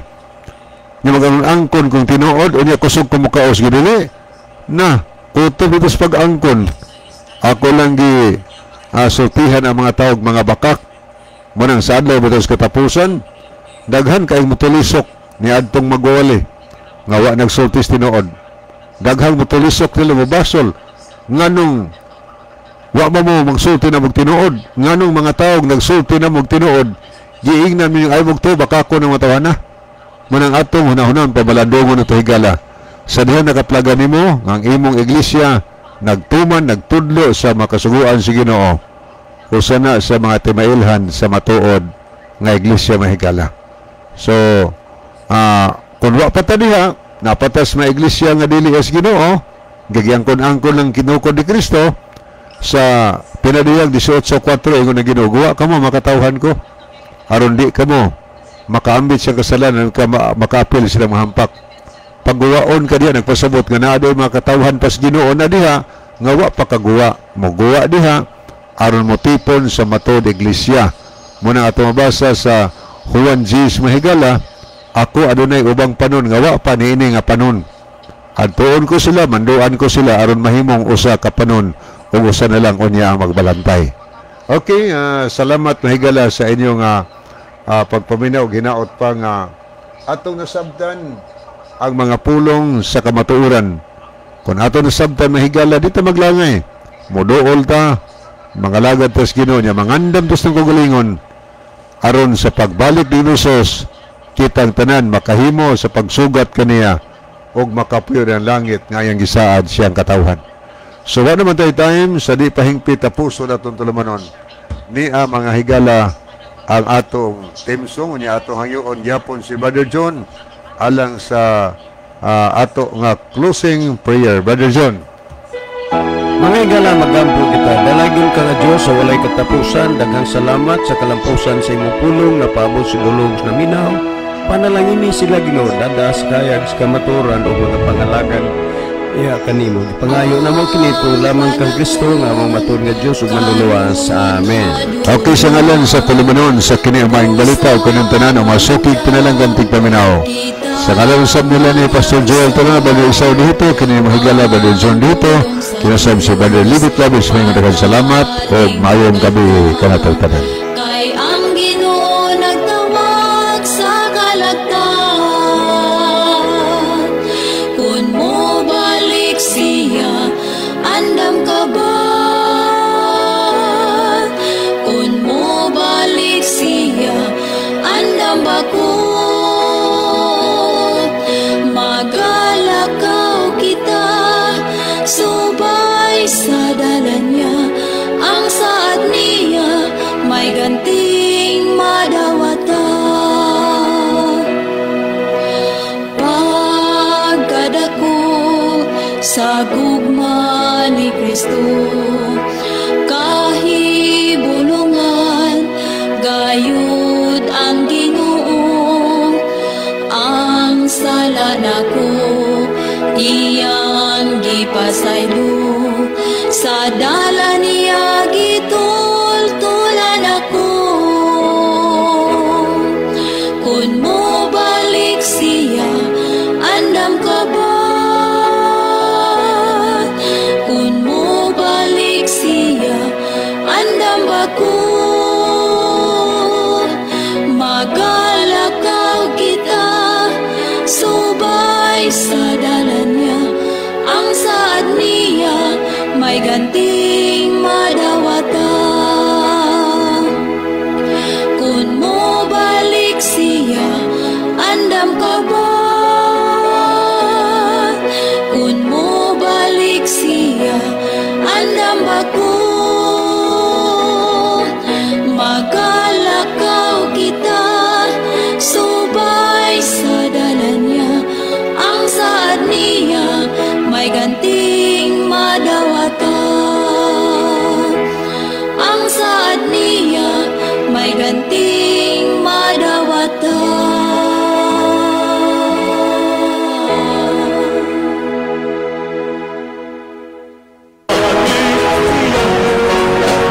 Nga mag-angkon kung tinuod, o niya kusog kumukaos, ginili. Na, kutob ito sa pag-angkon. Ako lang gi sultihan ang mga tawag mga bakak. Munang sa adlaw sa katapusan, daghan kay mutulisok ni adtong magwali nga wa nagsultis tinuod. Daghang mutulisok nila, mobasol, nganong wa ba mo magsulti na mog tinuod? Nganong mga tawag nagsulti na mog tinuod, giingnan mi ay mog to bakako ng matawana. Manang atong hunahunahon pabalandongon na to, higala, sa diha nakaplaga nimo nga ang imong iglesia nagtuman, nagtudlo sa makasuguan si Ginoo, usa na sa mga timailhan sa matuod nga iglesia, mahigala. So kung wa pa ta diha napatas ma iglesia nga dili as Ginoo, gigyangkon-angkon lang kinukod ni Kristo sa Pinaduyag 18:4, ingon ng Ginoo, "Guwa kamo makatawhan ko aron di kamo makaambit sa kasalanan ka makaapil sila mahampak." Pagguwaon ka diha, nagpasabot nga naa doy mga katawhan pas Ginoo na diha nga wa pa kaguwa, moguwa diha aron mo tipon sa matod iglesia. Muna ato mabasa sa Juan G. Mahigala. Ako adunay ubang panon nga wa pa niini nga panon. Adtuon ko sila, manduan ko sila aron mahimong usa ka panon ug usa na lang unya ang magbalantay. Okay, salamat, mahigala, sa inyong pagpaminaw. Hinaot pa nga atong nasabtan ang mga pulong sa kamatuoran. Kung ato nasabtan, mahigala, di ta maglangay. Muduol ta, mangalagad tas Ginoo niya, mangandam tas ng kagalingon aron sa pagbalik ni Jesus kitang tanan makahimo sa pagsugat kaniya ug makapuyo ng langit nga iyang gisaad siyang katawhan. So wa naman tayo time sa di pahingpit, tapuso natong tulumanon. Nia, mga higala, ang atong theme song unya atong hangyoon gyapon si Brother John alang sa ato nga closing prayer. Brother John. Mga higala, magampo kita. Dalagon ka nga Diyos sa walay katapusan, daghang salamat sa kalampusan sa imong pulong na paabot sa dulong na minaw. Panalangini sila, Ginoo, dadas kayag sa kamaturan o mga pangalagad iya kanimo. Gipangayo namo kini lamang kang Kristo nga among matuod nga Dios ug manluluwas. Amen. Okay, sa ngalan sa tulumanon sa kini ang maayong balita o kanang tanan ang mga sukig pinalanggan tigpaminaw. Sa ngalan sab nila ni Pastor Joel Tolona, Brother Isaw dito, kini mahigala Brother John dito, kinasab si Brother Libit Labis, may daghang salamat o maayong gabi kanatong tanan. Kay ang Ginoo nagtawag sa kalagtan. Kung mo balik siya, andam ka ba? Kung mo balik siya, andam ba ko? Magalakaw kita, subay sa dalan niya, ang saad niya, may ganting madawatan. Pagkadako sa gugma ni Kristo, kahibulungan gayud ang Ginoo, ang sala nako iyang gipasaylo, sa dala niya gitultulan ako. Kung mo balik siya, andam ka ba? Kung mo balik siya, andam ba ko? Magalakaw kita, subay sa dalan niya, ang saad niya, may ganting madawatan. Kung mo balik siya, andam ka ba? Kung mo balik siya, andam ba ko? Magalakaw kita, subay sa dalan niya, ang saad niya, may ganting madawatan. Ang saad niya, may ganting madawatan.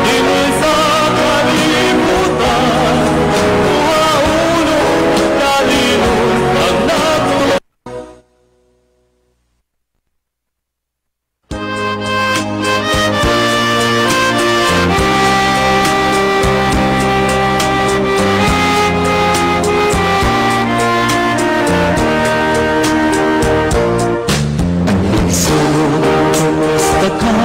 Dini sa kalibutan, Kuha-uno, dalinon, ang nagtulong. So, kumusta ka?